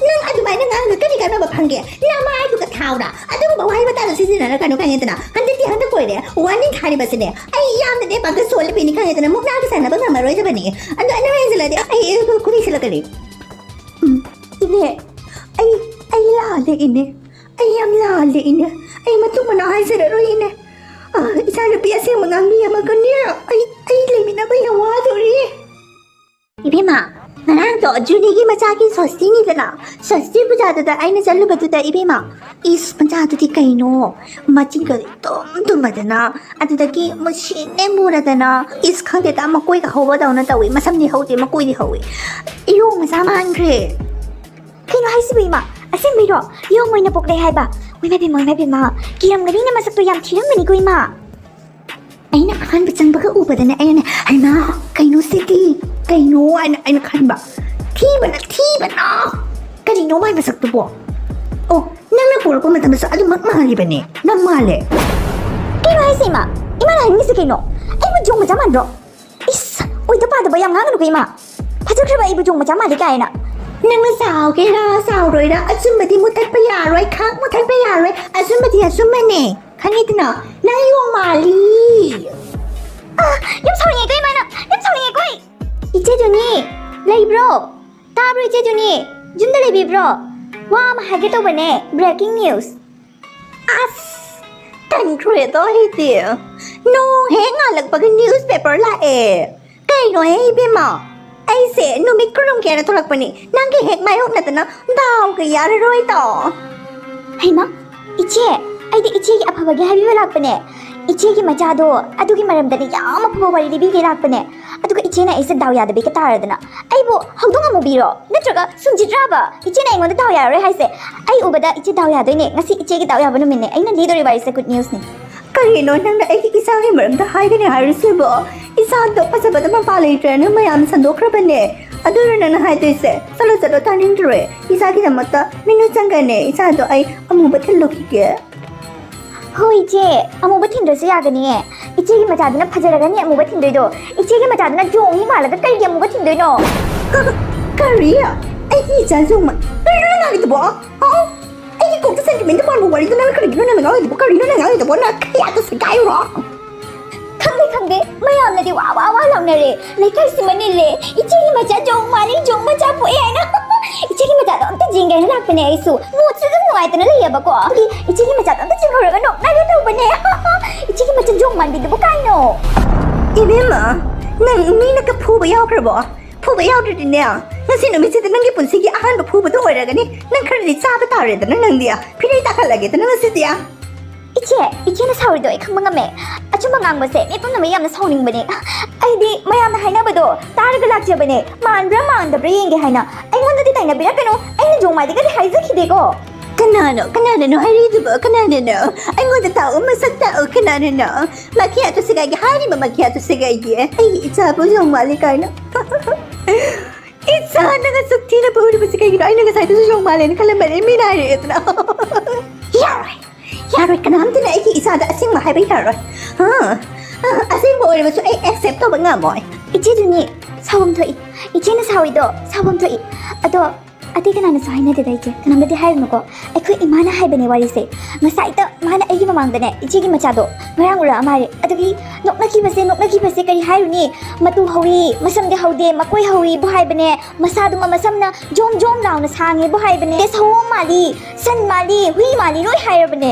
ꯅꯪ ꯑꯗꯨꯃꯥꯏꯅ ꯉꯥꯡꯉꯒ ꯀꯔꯤ ꯀꯥꯟꯅꯕ ꯐꯪꯒꯦ? ꯅꯃꯥꯏꯗꯨꯒ ꯊꯥꯎꯔ? ꯑꯗꯨꯒꯨꯝꯕ ꯋꯥꯍꯩ ꯋꯥꯇꯥꯗꯣ ꯁꯤꯖꯤꯟꯅꯔꯛꯀꯅꯨ ꯈꯪꯉꯦꯗꯅ꯫ ꯍꯟꯗꯛꯇꯤ ꯍꯟꯗꯛ ꯑꯣꯏꯔꯦ꯫ ꯋꯥꯔꯅꯤꯡ ꯊꯥꯔꯤꯕꯁꯤꯅꯦ꯫ ꯑꯩ ꯌꯥꯝꯅꯅꯦ ꯄꯥꯡꯒꯜ ꯁꯣꯜꯂꯕꯤꯅꯤ ꯈꯪꯉꯦꯗꯅ꯫ ꯃꯨꯛꯅꯥꯒ ꯁꯥꯟꯅꯕ ꯉꯝꯃꯔꯣꯏꯗꯕꯅꯤ꯫ ꯑꯗꯣ ꯑꯩꯅ ꯍꯦꯟꯖꯤꯜꯂꯗꯤ ꯑꯩ ꯈꯨꯠ ꯁꯤꯜꯂꯛꯀꯅꯤ꯫ ꯎꯝ, ꯏꯅꯦ, ꯑꯩ, ꯑꯩ ꯂꯥꯜꯂꯦ ꯏꯅꯦ꯫ ꯑꯩ ꯌꯥꯝ ꯂꯥꯜꯂꯦ ꯏꯅꯦ꯫ ꯑꯩ ꯃꯇꯨꯡ ꯃꯅꯥꯎ ꯍꯥꯏꯖꯔꯔꯣꯏ ꯏꯅꯦ꯫ ꯑ, ꯏꯆꯥꯅꯨꯄꯤ ꯑꯁꯦꯡꯕ ꯉꯥꯡꯕꯤꯔꯝꯃꯒꯅꯦ꯫ ꯑꯩ, ꯑꯩ ꯂꯩꯃꯤꯟꯅꯕ ꯌꯥꯝ ꯋꯥꯗꯣꯔꯤ꯫ ꯏꯕꯦꯝꯃ, ꯉꯔꯥꯡꯗꯣ ꯖꯨꯅꯤꯒꯤ ꯃꯆꯥꯒꯤ ꯁꯣꯁꯇꯤꯅꯤꯗꯅ, ꯁꯣꯁꯇꯤ ꯄꯨꯖꯥꯗꯨꯗ ꯑꯩꯅ ꯆꯠꯂꯨꯕꯗꯨꯗ ꯏꯕꯦꯝꯃ, ꯏꯁ, ꯃꯆꯥꯗꯨꯗꯤ ꯀꯩꯅꯣ, ꯃꯆꯤꯟꯒꯗꯤ ꯇꯨꯝ ꯇꯨꯝꯃꯗꯅ, ꯑꯗꯨꯗꯒꯤ ꯃꯨꯁꯤꯟꯅꯦ ꯃꯨꯔꯗꯅ, ꯏꯁ, ꯈꯪꯗꯦꯗ, ꯃꯀꯣꯏꯒ ꯍꯧꯕꯗꯧꯅ ꯇꯧꯏ, ꯃꯁꯝꯗꯤ ꯍꯧꯗꯦ, ꯃꯀꯣꯏꯗꯤ ꯍꯧꯏ, ꯏꯌꯣꯡ ꯃꯆꯥ ꯃꯥꯟꯈ꯭ꯔꯦ꯫ ꯀꯩꯅꯣ ꯍꯥꯏꯁꯤꯕꯨ ꯏꯃꯥ? ꯑꯁꯦꯡꯕꯩꯔꯣ? ꯏꯌꯣꯡ ꯑꯣꯏꯅ ꯄꯣꯛꯂꯦ ꯍꯥꯏꯕ? ꯏꯃꯥ ꯕꯦꯝꯃ, ꯏꯃꯥ ꯕꯦꯝꯃ, ꯀꯤꯔꯝꯒꯅꯤꯅ ꯃꯁꯛꯇꯣ ꯌꯥꯝ ꯊꯤꯔꯝꯒꯅꯤꯀꯣ ꯏꯃꯥ꯫ ꯑꯩꯅ ꯑꯍꯥꯟꯕ ꯆꯪꯕꯒ ꯎꯕꯗꯅꯦ ꯑꯩꯅꯅꯦ, "ꯍꯩꯃꯥ, ꯀꯩꯅꯣ ꯁꯤꯗꯤ? ꯀꯩꯅꯣ?" ꯍꯥꯏꯅ ꯑꯩꯅ ꯈꯟꯕ꯫ ꯊꯤꯕꯅ, ꯊꯤꯕꯅ! ꯀꯔꯤꯅꯣ ꯃꯥꯏ ꯃꯁꯛꯇꯨꯕꯣ? ꯑꯣ, ꯅꯪꯅ ꯄꯣꯔꯛꯄ ꯃꯇꯝꯗꯁꯨ ꯑꯗꯨꯃꯛ ꯃꯥꯜꯂꯤꯕꯅꯦ꯫ ꯅꯪ ꯃꯥꯜꯂꯦ꯫ ꯀꯩꯅꯣ ꯍꯥꯏꯁꯦ ꯏꯃꯥ? ꯏꯃꯥꯅ ꯍꯥꯏꯅꯤꯡꯉꯤꯁꯦ ꯀꯩꯅꯣ? ꯑꯩꯕꯨ ꯌꯣꯡ ꯃꯆꯥ ꯃꯥꯟꯕ꯭ꯔꯣ? ꯏꯁ, ꯑꯣꯏꯗ ꯄꯥꯗꯕ ꯌꯥꯝ ꯉꯥꯡꯒꯅꯨꯀꯣ ꯏꯃꯥ꯫ ꯐꯖꯈ꯭ꯔꯕ ꯑꯩꯕꯨ ꯌꯣꯡ ꯃꯆꯥ ꯃꯥꯜꯂꯤ ꯀꯥꯏꯅ꯫ ꯅꯪꯅ ꯆꯥꯎꯒꯦꯔꯥ ꯆꯥꯎꯔꯣꯏꯔꯥ, ꯑꯆꯨꯝꯕꯗꯤ ꯃꯨꯊꯠꯄ ꯌꯥꯔꯣꯏ, ꯈꯥꯛ ꯃꯨꯊꯠꯄ ꯌꯥꯔꯣꯏ꯫ ꯑꯆꯨꯝꯕꯗꯤ ꯑꯆꯨꯝꯕꯅꯦ꯫ ꯈꯪꯉꯤꯗꯅ? ꯅꯪ ꯌꯣꯡ ꯃꯥꯜꯂꯤ꯫ ꯑ, ꯌꯥꯝ ꯁꯥꯎꯅꯤꯡꯉꯦꯀꯣ ꯏꯃꯥꯅ, ꯌꯥꯝ ꯁꯥꯎꯅꯤꯡꯉꯦꯀꯣ ꯑꯩ꯫ ꯏꯆꯦ ꯖꯨꯅꯤ, ꯂꯩꯕ꯭ꯔꯣ? ꯇꯥꯕ꯭ꯔꯣ ꯏꯆꯦ ꯖꯨꯅꯤ? ꯌꯨꯝꯗ ꯂꯩꯕꯤꯕ꯭ꯔꯣ? ꯋꯥ ꯑꯃ ꯍꯥꯏꯒꯦ ꯇꯧꯕꯅꯦ, breaking news꯫ ꯑꯁ, ꯇꯟꯈ꯭ꯔꯦꯗ ꯑꯩꯗꯤ꯫ ꯅꯣꯡ ꯍꯦꯛ ꯉꯥꯜꯂꯛꯄꯒ newspaper ꯂꯥꯛꯑꯦ꯫ ꯀꯩꯅꯣꯍꯦ ꯏꯕꯦꯝꯃ? ꯑꯩꯁꯦ ꯅꯨꯃꯤꯠ ꯈꯨꯔꯨꯝꯒꯦꯅ ꯊꯣꯛꯂꯛꯄꯅꯤ, ꯅꯪꯒ ꯍꯦꯛ ꯃꯥꯌꯣꯛꯅꯗꯅ ꯗꯥꯎꯒ ꯌꯥꯔꯔꯣꯏꯗꯣ꯫ ꯍꯩꯃꯥ, ꯏꯆꯦ, ꯑꯩꯗꯤ ꯏꯆꯦꯒꯤ ꯑꯐꯕꯒꯤ ꯍꯥꯏꯕꯤꯕ ꯂꯥꯛꯄꯅꯦ꯫ ꯏꯆꯦꯒꯤ ꯃꯆꯥꯗꯣ, ꯑꯗꯨꯒꯤ ꯃꯔꯝꯗꯅꯦ ꯌꯥꯝ ꯑꯐꯕ ꯋꯥꯔꯤ ꯂꯤꯕꯤꯒꯦ ꯂꯥꯛꯄꯅꯦ꯫ ꯑꯗꯨꯒ ꯏꯆꯦꯅ ꯑꯩꯁꯦ ꯗꯥꯎ ꯌꯥꯗꯕꯤꯒ ꯇꯥꯔꯗꯅ꯫ ꯑꯩꯕꯨ ꯍꯧꯗꯣꯡ ꯑꯃꯨꯕꯤꯔꯣ? ꯅꯠꯇ꯭ꯔꯒ ꯁꯨꯝꯖꯤꯠꯔꯥꯕ? ꯏꯆꯦꯅ ꯑꯩꯉꯣꯟꯗ ꯗꯥꯎ ꯌꯥꯔꯔꯣꯏ ꯍꯥꯏꯁꯦ? ꯑꯩ ꯎꯕꯗ ꯏꯆꯦ ꯗꯥꯎ ꯌꯥꯗꯣꯏꯅꯦ꯫ ꯉꯁꯤ ꯏꯆꯦꯒꯤ ꯗꯥꯎ ꯌꯥꯕ ꯅꯨꯃꯤꯠꯅꯦ꯫ ꯑꯩꯅ ꯂꯤꯗꯣꯔꯤ ꯋꯥꯔꯤꯁꯦ good newsꯅꯦ꯫ ꯀꯔꯤꯅꯣ ꯅꯪꯅ ꯑꯩꯒꯤ ꯏꯆꯥꯒꯤ ꯃꯔꯝꯗ ꯍꯥꯏꯒꯅꯤ ꯍꯥꯏꯔꯤꯁꯤꯕꯣ? ꯏꯆꯥꯗꯣ ꯐꯖꯕꯗ ꯃꯄꯥ ꯂꯩꯇ꯭ꯔꯦꯅ ꯃꯌꯥꯝ ꯁꯟꯗꯣꯛꯈ꯭ꯔꯕꯅꯦ꯫ ꯑꯗꯨꯔꯣ ꯅꯪꯅ ꯍꯥꯏꯗꯣꯏꯁꯦ? ꯆꯠꯂꯣ, ꯆꯠꯂꯣ, ꯇꯥꯅꯤꯡꯗ꯭ꯔꯦ꯫ ꯏꯆꯥꯒꯤꯗꯃꯛꯇ ꯃꯤꯅꯨ ꯆꯪꯒꯅꯦ꯫ ꯏꯆꯥꯗꯣ ꯑꯩ ꯑꯃꯨꯕ ꯊꯤꯜꯂꯨꯈꯤꯒꯦ꯫ ꯍꯣꯏ, ꯏꯆꯦ, ꯑꯃꯨꯕ ꯊꯤꯟꯗ꯭ꯔꯁꯨ ꯌꯥꯒꯅꯤꯌꯦ꯫ ꯏꯆꯦꯒꯤ ꯃꯆꯥꯗꯨꯅ ꯐꯖꯔꯒꯅꯤ ꯑꯃꯨꯕ ꯊꯤꯟꯗꯣꯏꯗꯣ꯫ ꯏꯆꯦꯒꯤ ꯃꯆꯥꯗꯨꯅ ꯖꯣꯡ ꯍꯤ ꯃꯥꯜꯂꯒ ꯀꯔꯤꯒꯤ ꯑꯃꯨꯕ ꯊꯤꯟꯗꯣꯏꯅꯣ? ꯀ-, ꯀ-, ꯀꯔꯤ? ꯑꯩꯒꯤ ꯏꯆꯥ ꯖꯣꯡ ꯃꯥ-, ꯀꯔꯤꯅꯣ ꯅꯪ ꯉꯥꯡꯉꯤꯗꯨꯕꯣ? ꯍꯥ? ꯑꯩꯒꯤ ꯀꯣꯛꯇ sentimentꯗ ꯄꯥꯟꯕ ꯋꯥꯔꯤꯗꯨ ꯅꯪ ꯀꯔꯤꯒꯤꯅꯣ ꯅꯪ ꯉꯥꯡꯉꯤꯗꯨꯕꯣ? ꯀꯔꯤꯅꯣ ꯅꯪ ꯉꯥꯡꯉꯤꯗꯨꯕꯣ? ꯅꯪ ꯈꯌꯥꯠꯇ ꯁꯦꯒꯥꯏꯔꯣ? ꯈꯪꯗꯦ, ꯈꯪꯗꯦ, ꯃꯌꯥꯝꯅꯗꯤ ꯋꯥ ꯋꯥ ꯋꯥ ꯂꯥꯎꯅꯔꯦ꯫ ꯂꯩꯀꯥꯏꯁꯤ ꯃꯅꯤꯜꯂꯦ꯫ ꯏꯆꯦꯒꯤ ꯃꯆꯥ ꯖꯣꯡ ꯃꯥꯜꯂꯤ, ꯖꯣꯡ ꯃꯆꯥ ꯄꯣꯛꯑꯦ ꯍꯥꯏꯅ꯫ ꯏꯆꯦꯒꯤ ꯃꯆꯥꯗꯣ ꯑꯝꯇ ꯌꯦꯡꯒꯦ ꯍꯥꯏꯅ ꯂꯥꯛꯄꯅꯦ ꯑꯩꯁꯨ꯫ Moodꯁꯨ ꯑꯗꯨꯝ ꯅꯨꯡꯉꯥꯏꯇꯅ ꯂꯩꯌꯦꯕꯀꯣ꯫ ꯑꯗꯨꯒꯤ ꯏꯆꯦꯒꯤ ꯃꯆꯥꯗꯣ ꯑꯝꯇ ꯌꯦꯡꯍꯧꯔꯒ ꯅꯣꯛꯅꯒꯦ ꯇꯧꯕꯅꯦ꯫ ꯏꯆꯦꯒꯤ ꯃꯆꯥ ꯖꯣꯡ ꯃꯥꯟꯕꯤꯗꯨꯕꯨ ꯀꯥꯏꯅꯣ? ꯏꯕꯦꯝꯃ, ꯅꯪ ꯃꯤꯅ ꯀ-, ꯐꯨꯕ ꯌꯥꯎꯈ꯭ꯔꯕꯣ? ꯐꯨꯕ ꯌꯥꯎꯗ꯭ꯔꯗꯤꯅꯦ, ꯉꯁꯤ ꯅꯨꯃꯤꯠꯁꯤꯗ ꯅꯪꯒꯤ ꯄꯨꯟꯁꯤꯒꯤ ꯑꯍꯥꯟꯕ ꯐꯨꯕꯗꯣ ꯑꯣꯏꯔꯒꯅꯤ꯫ ꯅꯪ ꯈꯔꯗꯤ ꯆꯥꯕ ꯇꯥꯔꯦꯗꯅ ꯅꯪꯗꯤ꯫ ꯐꯤꯔꯩ ꯇꯥꯈꯠꯂꯒꯦꯗꯅ ꯉꯁꯤꯗꯤ꯫ ꯏꯆꯦ, ꯏꯆꯦꯅ ꯁꯥꯎꯔꯤꯗꯣ ꯑꯩ ꯈꯪꯕ ꯉꯝꯃꯦ꯫ ꯑꯆꯨꯝꯕ ꯉꯥꯡꯕꯁꯦ ꯃꯤ ꯄꯨꯝꯅꯃꯛ ꯌꯥꯝꯅ ꯁꯥꯎꯅꯤꯡꯕꯅꯦ꯫ ꯑꯩꯗꯤ ꯃꯌꯥꯝꯅ ꯍꯥꯏꯅꯕꯗꯣ ꯇꯥꯔꯒ ꯂꯥꯛꯆꯕꯅꯦ꯫ ꯃꯥꯟꯕ꯭ꯔꯥ ꯃꯥꯟꯗꯕ꯭ꯔꯥ ꯌꯦꯡꯒꯦ ꯍꯥꯏꯅ꯫ ꯑꯩꯉꯣꯟꯗꯗꯤ ꯇꯥꯏꯅꯕꯤꯔꯛꯀꯅꯨ꯫ ꯑꯩꯅ ꯖꯣꯡꯃꯥꯏꯗꯒꯗꯤ ꯍꯥꯏꯖꯈꯤꯗꯦꯀꯣ꯫ ꯀꯅꯥꯅꯣ? ꯀꯅꯥꯅꯅꯣ ꯍꯥꯏꯔꯤꯗꯨꯕꯣ? ꯀꯅꯥꯅꯅꯣ? ꯑꯩꯉꯣꯟꯗ ꯇꯥꯛꯑꯣ, ꯃꯁꯛ ꯇꯥꯛꯑꯣ, ꯀꯅꯥꯅꯅꯣ? ꯃꯈꯤꯌꯥꯠꯇꯨ ꯁꯦꯒꯥꯏꯒꯦ ꯍꯥꯏꯔꯤꯕ, ꯃꯈꯤꯌꯥꯠꯇꯨ ꯁꯦꯒꯥꯏꯒꯦ꯫ ꯑꯩꯒꯤ ꯏꯆꯥꯕꯨ ꯖꯣꯡ ꯃꯥꯜꯂꯤ ꯀꯥꯏꯅ꯫ ꯏꯆꯥ, ꯅꯪ ꯑꯁꯨꯛ ꯊꯤꯅ ꯄꯨꯔꯤꯕꯁꯤ ꯀꯩꯒꯤꯅꯣ? ꯑꯩꯅ ꯉꯁꯥꯏꯗꯁꯨ ꯖꯣꯡ ꯃꯥꯜꯂꯦꯅ ꯈꯜꯂꯝꯕꯅꯦ, ꯃꯤꯅ ꯍꯥꯏꯔꯛꯑꯦꯗꯅ꯫ ꯌꯥꯔꯣꯏ, ꯌꯥꯔꯣꯏ, ꯀꯅꯥꯝꯇꯅ ꯑꯩꯒꯤ ꯏꯆꯥꯗ ꯑꯁꯦꯡꯕ ꯍꯥꯏꯕ ꯌꯥꯔꯣꯏ꯫ ꯑ, ꯑ, ꯑꯁꯦꯡꯕ ꯑꯣꯏꯔꯕꯁꯨ ꯑꯩ accept ꯇꯧꯕ ꯉꯝꯃꯣꯏ꯫ ꯏꯆꯦꯗꯨꯅꯤ ꯁꯥꯎꯐꯝ ꯊꯣꯛꯏ꯫ ꯏꯆꯦꯅ ꯁꯥꯎꯏꯗꯣ ꯁꯥꯎꯐꯝ ꯊꯣꯛꯏ꯫ ꯑꯗꯣ ꯑꯇꯩ ꯀꯅꯥꯅꯁꯨ ꯍꯥꯏꯅꯗꯦꯗ ꯏꯆꯦ, ꯀꯅꯥꯝꯗꯗꯤ ꯍꯥꯏꯔꯨꯅꯨꯀꯣ꯫ ꯑꯩꯈꯣꯏ ꯏꯃꯥꯅ ꯍꯥꯏꯕꯅꯦ ꯋꯥꯔꯤꯁꯦ꯫ ꯉꯁꯥꯏꯗ ꯃꯥꯅ ꯑꯩꯒꯤ ꯃꯃꯥꯡꯗꯅꯦ ꯏꯆꯦꯒꯤ ꯃꯆꯥꯗꯣ ꯉꯔꯥꯡ ꯎꯔꯛꯑ ꯃꯥꯜꯂꯦ꯫ ꯑꯗꯨꯒꯤ ꯅꯣꯛꯅꯈꯤꯕꯁꯦ, ꯅꯣꯛꯅꯈꯤꯕꯁꯦ ꯀꯔꯤ ꯍꯥꯏꯔꯨꯅꯤ? ꯃꯇꯨ ꯍꯧꯏ, ꯃꯁꯝꯗꯤ ꯍꯧꯗꯦ, ꯃꯀꯣꯏ ꯍꯧꯏꯕꯨ ꯍꯥꯏꯕꯅꯦ꯫ ꯃꯁꯥꯗꯨꯃ ꯃꯁꯝꯅ ꯖꯣꯝ ꯖꯣꯝ ꯂꯥꯎꯅ ꯁꯥꯡꯉꯦꯕꯨ ꯍꯥꯏꯕꯅꯦ꯫ ꯁꯑꯣꯝ ꯃꯥꯜꯂꯤ, ꯁꯟ ꯃꯥꯜꯂꯤ, ꯍꯨꯏ ꯃꯥꯜꯂꯤ ꯂꯣꯏ ꯍꯥꯏꯔꯕꯅꯦ꯫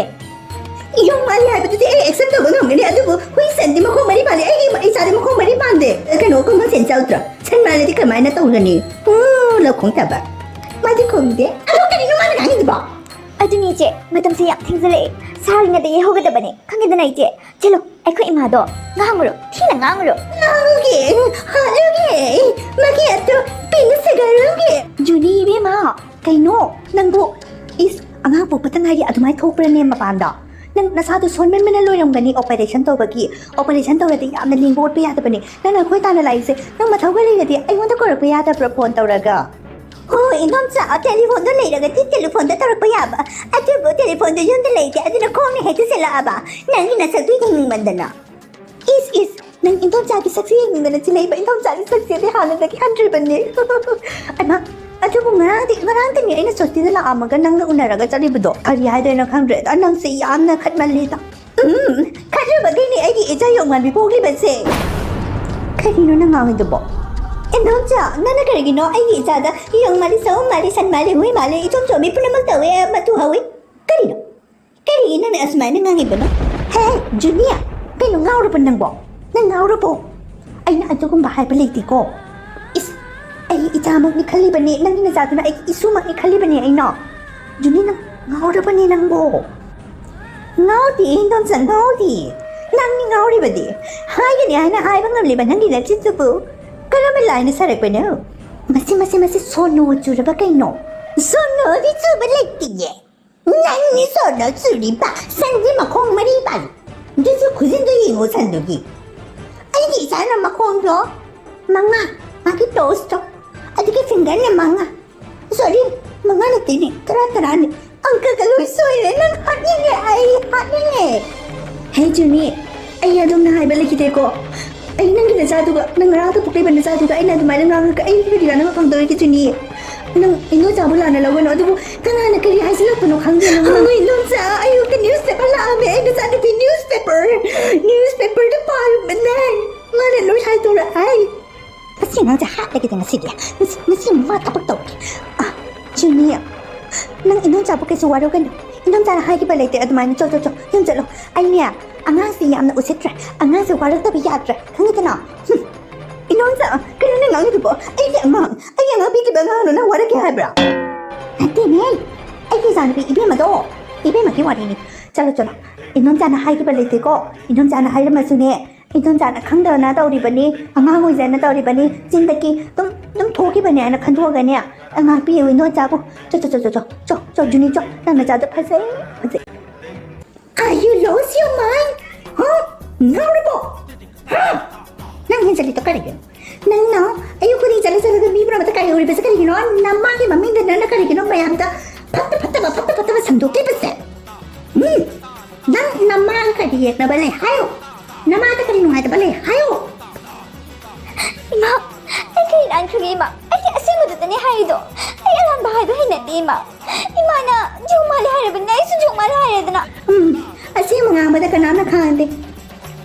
ꯌꯣꯡ ꯃꯥꯜꯂꯤ ꯍꯥꯏꯕꯗꯨꯗꯤ ꯑꯩ accept ꯇꯧꯕ ꯉꯝꯒꯅꯤ, ꯑꯗꯨꯕꯨ ꯍꯨꯏ ꯁꯟꯗꯤ ꯃꯈꯣꯡ ꯃꯔꯤ ꯄꯥꯜꯂꯤ, ꯑꯩꯒꯤ ꯏꯆꯥꯗꯤ ꯃꯈꯣꯡ ꯃꯔꯤ ꯄꯥꯟꯗꯦ꯫ ꯀꯩꯅꯣ, common sense ꯌꯥꯎꯗ꯭ꯔꯣ? ꯁꯟ ꯃꯥꯜꯂꯗꯤ ꯀꯃꯥꯏꯅ ꯇꯧꯒꯅꯤ? ꯎ, ꯂꯧꯈꯣꯡ ꯊꯕꯛ꯫ ꯃꯥꯗꯤ ꯈꯨꯝꯗꯦ꯫ ꯑꯗꯣ ꯀꯔꯤꯅꯣ ꯃꯥꯅ ꯉꯥꯡꯉꯤꯗꯨꯕꯣ? ꯑꯗꯨꯅꯤ ꯏꯆꯦ, ꯃꯇꯝꯁꯦ ꯌꯥꯝ ꯊꯦꯡꯖꯤꯜꯂꯛꯑꯦ꯫ ꯁꯥꯔꯤꯉꯩꯗ ꯌꯩꯍꯧꯒꯗꯕꯅꯦ, ꯈꯪꯉꯦꯗꯅ ꯏꯆꯦ? ꯆꯠꯂꯣ, ꯑꯩꯈꯣꯏ ꯏꯃꯥꯗꯣ ꯉꯥꯡꯉꯨꯔꯣ, ꯊꯤꯅ ꯉꯥꯡꯉꯨꯔꯣ꯫ ꯉꯥꯡꯉꯨꯒꯦ, ꯍꯥꯠꯂꯨꯒꯦ, ꯃꯈꯦꯠꯇꯣ ꯄꯤꯅ ꯁꯦꯒꯥꯏꯔꯨꯒꯦ꯫ ꯖꯨꯅꯤ ꯏꯕꯦꯝꯃ, ꯀꯩꯅꯣ ꯅꯪꯕꯨ? ꯏꯁ, ꯑꯉꯥꯡ ꯄꯣꯛꯄꯇ ꯉꯥꯏꯔꯤ, ꯑꯗꯨꯃꯥꯏꯅ ꯊꯣꯛꯄ꯭ꯔꯅꯦ ꯃꯄꯥꯟꯗ? ꯅꯪ ꯅꯁꯥꯗꯣ ꯁꯣꯟꯃꯟꯕꯅ ꯂꯣꯏꯔꯝꯒꯅꯤ ꯑꯣꯄꯔꯦꯁꯟ ꯇꯧꯕꯒꯤ꯫ ꯑꯣꯄꯔꯦꯁꯟ ꯇꯧꯔꯗꯤ ꯌꯥꯝꯅ ꯂꯦꯡꯕ ꯑꯣꯠꯄ ꯌꯥꯗꯕꯅꯦ꯫ ꯅꯪꯅ ꯑꯩꯈꯣꯏ ꯇꯥꯟꯅ ꯂꯥꯛꯏꯁꯦ, ꯅꯪ ꯃꯊꯧꯒ ꯂꯩꯔꯗꯤ ꯑꯩꯉꯣꯟꯗ ꯀꯧꯔꯛꯄ ꯌꯥꯗꯕ꯭ꯔꯥ ꯐꯣꯟ ꯇꯧꯔꯒ? ꯍꯣꯏ, ꯏꯟꯗꯣꯝꯆꯥ, ꯇꯦꯂꯤꯐꯣꯟꯗꯣ ꯂꯩꯔꯒꯗꯤ ꯇꯦꯂꯤꯐꯣꯟꯗ ꯇꯧꯔꯛꯄ ꯌꯥꯕ꯫ ꯑꯗꯨꯕꯨ ꯇꯦꯂꯤꯐꯣꯟꯗꯣ ꯌꯨꯝꯗ ꯂꯩꯇꯦ, ꯑꯗꯨꯅ ꯈꯣꯡꯅ ꯍꯦꯛꯇ ꯆꯦꯜꯂꯛꯑꯕ꯫ ꯅꯪꯒꯤ ꯅꯁꯛꯇꯨ ꯌꯦꯡꯅꯤꯡꯃꯟꯗꯅ꯫ ꯏꯁ, ꯏꯁ, ꯅꯪ ꯏꯟꯗꯣꯝꯆꯥꯒꯤ ꯁꯛꯁꯦ ꯌꯦꯡꯅꯤꯡꯗꯅ ꯆꯦꯜꯂꯛꯏꯕ? ꯏꯟꯗꯣꯝꯆꯥꯒꯤ ꯁꯛꯁꯦ ꯑꯩ ꯍꯥꯟꯅꯗꯒꯤ ꯍꯟꯗ꯭ꯔꯤꯕꯅꯦ꯫ ꯑꯃ, ꯑꯗꯨꯕꯨ ꯉꯔꯥꯡꯗꯤ, ꯉꯔꯥꯡꯗꯅꯦ ꯑꯩꯅ ꯁꯣꯁꯇꯤꯗ ꯂꯥꯛꯑꯝꯃꯒ ꯅꯪꯒ ꯎꯅꯔꯒ ꯆꯠꯂꯤꯕꯗꯣ꯫ ꯀꯔꯤ ꯍꯥꯏꯗꯣꯏꯅꯣ ꯈꯪꯗ꯭ꯔꯦ꯫ ꯑ, ꯅꯪꯁꯦ ꯌꯥꯝꯅ ꯈꯠꯃꯜꯂꯤꯗ꯫ ꯎꯝ, ꯈꯠꯂꯨꯕꯒꯤꯅꯦ ꯑꯩꯒꯤ ꯏꯆꯥ ꯌꯣꯡ ꯃꯥꯟꯕꯤ ꯄꯣꯛꯂꯤꯕꯁꯦ꯫ ꯀꯔꯤꯅꯣ ꯅꯪ ꯉꯥꯡꯉꯤꯗꯨꯕꯣ? ꯏꯟꯗꯣꯝꯆꯥ, ꯅꯪꯅ ꯀꯔꯤꯒꯤꯅꯣ ꯑꯩꯒꯤ ꯏꯆꯥꯗ ꯌꯣꯡ ꯃꯥꯜꯂꯤ, ꯁꯑꯣꯝ ꯃꯥꯜꯂꯤ, ꯁꯟ ꯃꯥꯜꯂꯤ, ꯍꯨꯏ ꯃꯥꯜꯂꯤ, ꯏꯆꯣꯝ ꯆꯣꯝꯃꯤ, ꯄꯨꯝꯅꯃꯛ ꯇꯧꯋꯦ, ꯃꯇꯨ ꯍꯧꯏ? ꯀꯔꯤꯅꯣ? ꯀꯔꯤꯒꯤ ꯅꯪꯅ ꯑꯁꯨꯃꯥꯏꯅ ꯉꯥꯡꯉꯤꯕꯅꯣ? ꯍꯦ, ꯖꯨꯅꯤꯌꯥ, ꯀꯩꯅꯣ ꯉꯥꯎꯔꯕ ꯅꯪꯕꯣ? ꯅꯪ ꯉꯥꯎꯔꯕꯣ? ꯑꯩꯅ ꯑꯗꯨꯒꯨꯝꯕ ꯍꯥꯏꯕ ꯂꯩꯇꯦꯀꯣ꯫ ꯏꯁ, ꯑꯩ ꯏꯆꯥꯃꯛꯅꯤ ꯈꯜꯂꯤꯕꯅꯤ, ꯅꯪꯒꯤ ꯅꯆꯥꯗꯨꯅ ꯑꯩꯒꯤ ꯏꯁꯨꯃꯛꯅꯤ ꯈꯜꯂꯤꯕꯅꯤ ꯑꯩꯅ꯫ ꯖꯨꯅꯤ, ꯅꯪ ꯉꯥꯎꯔꯕꯅꯤ ꯅꯪꯕꯣ꯫ ꯉꯥꯎꯗꯦ, ꯏꯟꯗꯣꯝꯆꯥ, ꯉꯥꯎꯗꯦ꯫ ꯅꯪꯅꯤ ꯉꯥꯎꯔꯤꯕꯗꯤ꯫ ꯍꯥꯏꯒꯅꯤ ꯍꯥꯏꯅ ꯍꯥꯏꯕ ꯉꯝꯂꯤꯕ ꯅꯪꯒꯤ ꯅꯆꯤꯟꯗꯨꯕꯨ ꯀꯔꯝꯕ ꯂꯥꯏꯅ ꯁꯥꯔꯛꯄꯅꯣ? ꯃꯁꯤ, ꯃꯁꯤ, ꯃꯁꯤ ꯁꯣꯅꯣ ꯆꯨꯔꯕ ꯀꯩꯅꯣ? ꯁꯣꯅꯣꯗꯤ ꯆꯨꯕ ꯂꯩꯇꯤꯌꯦ꯫ ꯅꯪꯅꯤ ꯁꯣꯅꯣ ꯆꯨꯔꯤꯕ, ꯁꯟꯒꯤ ꯃꯈꯣꯡ ꯃꯔꯤ ꯄꯥꯜꯂꯤ꯫ ꯑꯗꯨꯁꯨ ꯈꯨꯖꯤꯟꯗꯣ ꯌꯦꯡꯉꯣ ꯁꯟꯗꯨꯒꯤ꯫ ꯑꯩꯒꯤ ꯏꯆꯥꯅ ꯃꯈꯣꯡꯗꯣ ꯃꯉꯥ, ꯃꯥꯒꯤ ꯇꯣꯁꯇꯣ, ꯑꯗꯨꯒꯤ ꯐꯤꯡꯒꯔꯅ ꯃꯉꯥ꯫ ꯁꯣꯔꯤ, ꯃꯉꯥ ꯅꯠꯇꯦꯅꯦ, ꯇꯔꯥ, ꯇꯔꯥꯅꯦ꯫ ꯑꯪꯀꯒ ꯂꯣꯏ ꯁꯣꯏꯔꯦ꯫ ꯅꯪ ꯍꯥꯠꯅꯤꯡꯉꯦ, ꯑꯩ ꯍꯥꯠꯅꯤꯡꯉꯦ꯫ ꯍꯦ ꯖꯨꯅꯤ, ꯑꯩ ꯑꯗꯨꯝꯅ ꯍꯥꯏꯕ ꯂꯩꯈꯤꯗꯦꯀꯣ꯫ ꯑꯩ ꯅꯪꯒꯤ ꯅꯆꯥꯗꯨꯒ, ꯅꯪ ꯉꯔꯥꯡꯗ ꯄꯣꯛꯂꯤꯕ ꯅꯆꯥꯗꯨꯒ ꯑꯩꯅ ꯑꯗꯨꯃꯥꯏꯅ ꯉꯥꯡꯉꯒ ꯑꯩ ꯀꯔꯤ ꯀꯥꯟꯅꯕ ꯐꯪꯗꯣꯔꯤꯒꯦ ꯖꯨꯅꯤ? ꯅꯪ ꯏꯟꯗꯣꯆꯥꯕꯨ ꯂꯥꯟꯅ ꯂꯧꯒꯅꯨ꯫ ꯑꯗꯨꯕꯨ ꯀꯅꯥꯅ ꯀꯔꯤ ꯍꯥꯏꯖꯤꯜꯂꯛꯄꯅꯣ ꯈꯪꯗꯦ ꯅꯪ꯫ ꯍꯣꯏ, ꯏꯟꯗꯣꯆꯥ, ꯑꯌꯨꯛꯇ ꯅ꯭ꯌꯨꯁ ꯄꯦꯄꯔ ꯂꯥꯛꯑꯝꯃꯦ꯫ ꯑꯩ ꯅꯆꯥꯅꯨꯄꯤ ꯅ꯭ꯌꯨꯁ ꯄꯦꯄꯔ, ꯅ꯭ꯌꯨꯁ ꯄꯦꯄꯔꯗ ꯄꯥꯔꯨꯕꯅꯦ꯫ ꯃꯥꯅ ꯂꯣꯏ ꯍꯥꯏꯗꯣꯔꯛꯑꯦ꯫ ꯃꯁꯤ ꯑꯉꯥꯡꯁꯦ ꯍꯥꯠꯂꯒꯦꯗ ꯉꯁꯤꯗꯤ꯫ ꯉꯁꯤ, ꯉꯁꯤ ꯃꯥ ꯊꯕꯛ ꯇꯧꯔꯒꯦ꯫ ꯑ, ꯖꯨꯅꯤ, ꯅꯪ ꯏꯟꯗꯣꯝꯆꯥꯕꯨ ꯀꯩꯁꯨ ꯋꯥꯔꯧꯒꯅꯨ꯫ ꯏꯟꯗꯣꯝꯆꯥꯅ ꯍꯥꯏꯈꯤꯕ ꯂꯩꯇꯦ ꯑꯗꯨꯃꯥꯏꯅ꯫ ꯆꯣ, ꯆꯣ, ꯆꯣ, ꯌꯨꯝ ꯆꯠꯂꯣ꯫ ꯑꯩꯅꯦ, ꯑꯉꯥꯡꯁꯦ ꯌꯥꯝꯅ ꯎꯁꯤꯠꯇ꯭ꯔꯦ꯫ ꯑꯉꯥꯡꯁꯦ ꯋꯥꯔꯛꯇꯕ ꯌꯥꯗ꯭ꯔꯦ꯫ ꯈꯪꯉꯤꯗꯅ? ꯍꯨꯝ꯫ ꯏꯅꯣꯝꯆꯥ, ꯀꯩꯅꯣ ꯅꯪ ꯉꯥꯡꯉꯤꯗꯨꯕꯣ? ꯑꯩꯒꯤ ꯑꯉꯥꯡ, ꯑꯩꯒꯤ ꯑꯉꯥꯡ ꯄꯤꯈꯤꯕ ꯑꯉꯥꯡꯗꯣ ꯅꯪ ꯋꯥꯔꯛꯀꯦ ꯍꯥꯏꯕ꯭ꯔꯥ? ꯅꯠꯇꯦꯅꯦ, ꯑꯩꯒꯤ ꯏꯆꯥꯅꯨꯄꯤ ꯏꯕꯦꯝꯃꯗꯣ, ꯏꯕꯦꯝꯃꯒꯤ ꯋꯥꯔꯤꯅꯤ꯫ ꯆꯠꯂꯣ, ꯆꯠꯂꯣ, ꯏꯅꯣꯝꯆꯥꯅ ꯍꯥꯏꯈꯤꯕ ꯂꯩꯇꯦꯀꯣ꯫ ꯏꯅꯣꯝꯆꯥꯅ ꯍꯥꯏꯔꯝꯃꯁꯨꯅꯦ, ꯏꯗꯣꯝꯆꯥꯅ ꯈꯪꯗꯅ ꯇꯧꯔꯤꯕꯅꯤ, ꯑꯉꯥꯡ ꯑꯣꯏꯖꯅ ꯇꯧꯔꯤꯕꯅꯤ, ꯆꯤꯟꯗꯒꯤ ꯑꯗꯨꯝ, ꯑꯗꯨꯝ ꯊꯣꯛꯈꯤꯕꯅꯦ ꯍꯥꯏꯅ ꯈꯟꯗꯣꯛꯑꯒꯅꯦ, ꯉꯥꯛꯄꯤꯌꯨ ꯏꯗꯣꯝꯆꯥꯕꯨ꯫ ꯆꯣ, ꯆꯣ, ꯆꯣ, ꯖꯨꯅꯤ, ꯆꯣ, ꯅꯪ ꯅꯆꯥꯗꯣ ꯐꯖꯩ, ꯐꯖꯩ꯫ Are you lost your mind? ꯍꯥ? ꯉꯥꯎꯔꯕꯣ? ꯍꯥ? ꯅꯪ ꯍꯦꯟꯖꯜꯂꯤꯗꯣ ꯀꯔꯤꯒꯤꯅꯣ? ꯅꯪꯅ ꯑꯌꯨꯛ ꯈꯨꯗꯤꯡ ꯆꯠꯂ ꯆꯠꯂꯒ ꯃꯤ ꯄꯨꯝꯅꯃꯛꯇ ꯀꯥꯏꯍꯧꯔꯤꯕꯁꯦ ꯀꯔꯤꯒꯤꯅꯣ? ꯅꯃꯥꯒꯤ ꯃꯃꯤꯡꯗ ꯅꯪꯅ ꯀꯔꯤꯒꯤꯅꯣ ꯃꯌꯥꯝꯗ ꯐꯠꯇ ꯐꯠꯇꯕ, ꯐꯠꯇ ꯐꯠꯇꯕ ꯁꯟꯗꯣꯛꯂꯤꯕꯁꯦ? ꯎꯝ? ꯅꯪ ꯅꯃꯥꯒ ꯀꯔꯤ ꯌꯦꯛꯅꯕ ꯂꯩ ꯍꯥꯏꯌꯣ? ꯅꯃꯥꯗ ꯀꯔꯤ ꯅꯨꯡꯉꯥꯏꯇꯕ ꯂꯩ ꯍꯥꯏꯌꯣ? ꯏꯃꯥ, ꯑꯩ ꯀꯔꯤ ꯂꯥꯟꯈ꯭ꯔꯒꯦ ꯏꯃꯥ? ꯑꯩꯗꯤ ꯑꯁꯦꯡꯕꯗꯨꯗꯅꯦ ꯍꯥꯏꯔꯤꯗꯣ꯫ ꯑꯩ ꯑꯔꯥꯟꯕ ꯍꯥꯏꯕ ꯍꯩꯅꯗꯦ ꯏꯃꯥ꯫ ꯏꯃꯥꯅ ꯖꯣꯡ ꯃꯥꯜꯂꯦ ꯍꯥꯏꯔꯕꯅꯤꯅ ꯑꯩꯁꯨ ꯖꯣꯡ ꯃꯥꯜꯂꯦ ꯍꯥꯏꯔꯦꯗꯅ꯫ ꯎꯝ, ꯑꯁꯦꯡꯕ ꯉꯥꯡꯕꯗ ꯀꯅꯥꯝꯅ ꯈꯥꯡꯗꯦ꯫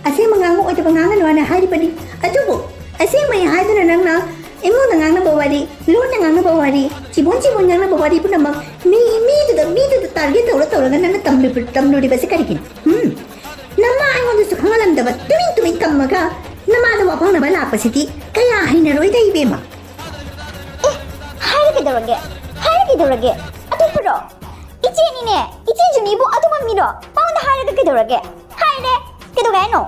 ꯑꯁꯦꯡꯕ ꯉꯥꯡꯕ ꯑꯣꯏꯗꯕ ꯉꯥꯡꯒꯅꯨ ꯍꯥꯏꯅ ꯍꯥꯏꯔꯤꯕꯅꯤ꯫ ꯑꯗꯨꯕꯨ ꯑꯁꯦꯡꯕꯅꯤ ꯍꯥꯏꯗꯨꯅ ꯅꯪꯅ ꯏꯃꯨꯡꯗ ꯉꯥꯡꯅꯕ ꯋꯥꯔꯤ, ꯂꯣꯟꯅ ꯉꯥꯡꯅꯕ ꯋꯥꯔꯤ, ꯆꯤꯕꯣꯟ ꯆꯤꯕꯣꯟ ꯉꯥꯡꯅꯕ ꯋꯥꯔꯤ ꯄꯨꯝꯅꯃꯛ ꯃꯤ, ꯃꯤꯗꯨꯗ, ꯃꯤꯗꯨꯗ target ꯇꯧꯔ ꯇꯧꯔꯒ ꯅꯪꯅ ꯇꯝꯂꯤꯕ-, ꯇꯝꯂꯨꯔꯤꯕꯁꯦ ꯀꯔꯤꯒꯤꯅꯣ? ꯎꯝ? ꯅꯃꯥ ꯑꯩꯉꯣꯟꯗꯁꯨ ꯈꯪꯍꯜꯂꯝꯗꯕ ꯇꯨꯃꯤꯟ ꯇꯨꯃꯤꯟ ꯇꯝꯃꯒ ꯅꯃꯥꯗ ꯋꯥ ꯐꯪꯅꯕ ꯂꯥꯛꯄꯁꯤꯗꯤ ꯀꯌꯥ ꯍꯩꯅꯔꯣꯏꯗ ꯏꯕꯦꯝꯃ꯫ ꯑꯦ, ꯍꯥꯏꯔ ꯀꯩꯗꯧꯔꯒꯦ? ꯍꯥꯏꯔ ꯀꯩꯗꯧꯔꯒꯦ? ꯑꯇꯣꯞꯄꯔꯣ? ꯏꯆꯦꯅꯤꯅꯦ, ꯏꯆꯦ ꯖꯨꯅꯤꯕꯨ ꯑꯇꯣꯞꯄ ꯃꯤꯔꯣ? ꯃꯉꯣꯟꯗ ꯍꯥꯏꯔꯒ ꯀꯩꯗꯧꯔꯒꯦ? ꯍꯥꯏꯔꯦ, ꯀꯩꯗꯧꯒꯦ ꯍꯥꯏꯅꯣ?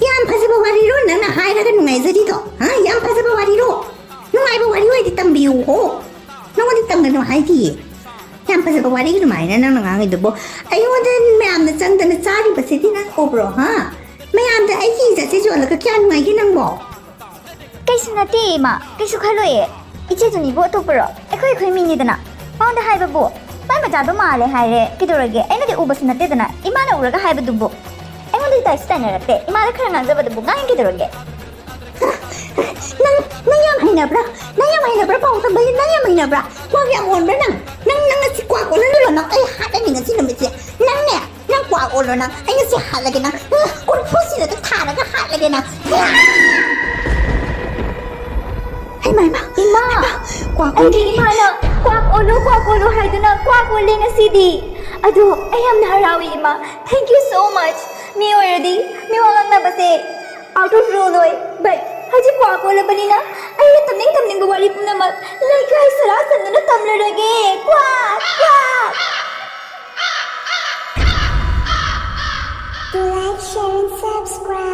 ꯌꯥꯝ ꯐꯖꯕ ꯋꯥꯔꯤꯔꯣ ꯅꯪꯅ ꯍꯥꯏꯔꯒ ꯅꯨꯡꯉꯥꯏꯖꯔꯤꯗꯣ? ꯍꯥ? ꯌꯥꯝ ꯐꯖꯕ ꯋꯥꯔꯤꯔꯣ? ꯅꯨꯡꯉꯥꯏꯕ ꯋꯥꯔꯤ ꯑꯣꯏꯗꯤ ꯇꯝꯕꯤꯌꯨ ꯍꯣ꯫ ꯅꯉꯣꯟꯗ ꯇꯝꯒꯅꯨ ꯍꯥꯏꯗꯤꯌꯦ꯫ ꯌꯥꯝ ꯐꯖꯕ ꯋꯥꯔꯤ ꯑꯗꯨꯃꯥꯏꯅ ꯅꯪꯅ ꯉꯥꯡꯉꯤꯗꯨꯕꯨ ꯑꯩꯉꯣꯟꯗ ꯃꯌꯥꯝꯅ ꯆꯪꯗꯅ ꯆꯥꯔꯤꯕꯁꯤꯗꯤ ꯅꯪ ꯎꯕ꯭ꯔꯣ, ꯍꯥ? ꯃꯌꯥꯝꯗ ꯑꯩꯒꯤ ꯏꯖꯠꯁꯦ ꯌꯣꯜꯂꯒ ꯀꯌꯥ ꯅꯨꯡꯉꯥꯏꯒꯦ ꯅꯪꯕꯣ? ꯀꯩꯁꯨ ꯅꯠꯇꯦ ꯏꯃꯥ, ꯀꯩꯁꯨ ꯈꯜꯂꯣꯏꯌꯦ꯫ ꯏꯆꯦ ꯖꯨꯅꯤꯕꯨ ꯑꯇꯣꯞꯄꯔꯣ? ꯑꯩꯈꯣꯏ ꯑꯩꯈꯣꯏ ꯃꯤꯅꯤꯗꯅ꯫ ꯃꯉꯣꯟꯗ ꯍꯥꯏꯕꯕꯨ ꯃꯥꯏ ꯃꯆꯥꯗꯣ ꯃꯥꯜꯂꯦ ꯍꯥꯏꯔꯦ, ꯀꯩꯗꯧꯔꯒꯦ? ꯑꯩꯅꯗꯤ ꯎꯕꯁꯨ ꯅꯠꯇꯦꯗꯅ, ꯏꯃꯥꯅ ꯎꯔꯒ ꯍꯥꯏꯕꯗꯨꯕꯨ꯫ ꯑꯩꯉꯣꯟꯗꯗꯤ ꯇꯥꯏꯁꯨ ꯇꯥꯏꯅꯔꯛꯇꯦ, ꯏꯃꯥꯗ ꯈꯔ ꯉꯥꯡꯖꯕꯗꯨꯕꯨ ꯉꯥꯡꯉꯤ ꯀꯩꯗꯧꯔꯒꯦ? ꯅꯪ, ꯅꯪ ꯌꯥꯝ ꯍꯩꯅꯕ꯭ꯔꯥ? ꯅꯪ ꯌꯥꯝ ꯍꯩꯅꯕ꯭ꯔꯥ? ꯄꯥꯎ ꯇꯝꯕꯒꯤ ꯅꯪ ꯌꯥꯝ ꯍꯩꯅꯕ꯭ꯔꯥ? ꯀ꯭ꯋꯥꯛ ꯌꯥꯝ ꯑꯣꯟꯕ꯭ꯔꯥ ꯅꯪ? ꯅꯪ, ꯅꯪ ꯉꯁꯤ ꯀ꯭ꯋꯥꯛ ꯑꯣꯜꯍꯜꯂꯨꯔꯣ ꯅꯪ? ꯑꯩ ꯍꯥꯠꯂꯅꯤ ꯉꯁꯤ ꯅꯨꯃꯤꯠꯁꯦ꯫ ꯅꯪꯅꯦ, ꯅꯪ ꯀ꯭ꯋꯥꯛ ꯑꯣꯜꯂꯣ ꯅꯪ꯫ ꯑꯩ ꯉꯁꯤ ꯍꯥꯠꯂꯒꯦ ꯅꯪ꯫ ꯀꯣꯔꯐꯨꯁꯤꯗ ꯊꯥꯔꯒ ꯍꯥꯠꯂꯒꯦ ꯅꯪ꯫ ꯍꯩꯃꯥ, ꯍꯩꯃꯥ꯫ ꯏꯃꯥ! ꯀ꯭ꯋꯥꯛ ꯑꯩꯒꯤ ꯑꯣꯜꯂꯦ꯫ ꯏꯃꯥꯅ ꯀ꯭ꯋꯥꯛ ꯑꯣꯜꯂꯨ, ꯀ꯭ꯋꯥꯛ ꯑꯣꯜꯂꯨ ꯍꯥꯏꯗꯨꯅ ꯀ꯭ꯋꯥꯛ ꯑꯣꯜꯂꯦ ꯉꯁꯤꯗꯤ꯫ ꯑꯗꯣ ꯑꯩ ꯌꯥꯝꯅ ꯍꯔꯥꯎꯏ ꯏꯃꯥ꯫ Thank you so much. ꯃꯤ ꯑꯣꯏꯔꯗꯤ ꯃꯤꯋꯥ ꯉꯥꯡꯅꯕꯁꯦ out of rule ꯑꯣꯏ, but ꯑꯩꯗꯤ ꯀ꯭ꯋꯥꯛ ꯑꯣꯜꯂꯕꯅꯤꯅ ꯑꯩꯅ ꯇꯝꯅꯤꯡ ꯇꯝꯅꯤꯡꯕ ꯋꯥꯔꯤ ꯄꯨꯝꯅꯃꯛ ꯂꯩꯀꯥꯏ ꯁꯔꯥ ꯁꯟꯗꯨꯅ ꯇꯝꯂꯨꯔꯒꯦ꯫ ꯀ꯭ꯋꯥꯛ, ꯀ꯭ꯋꯥꯛ꯫ To like, share and subscribe.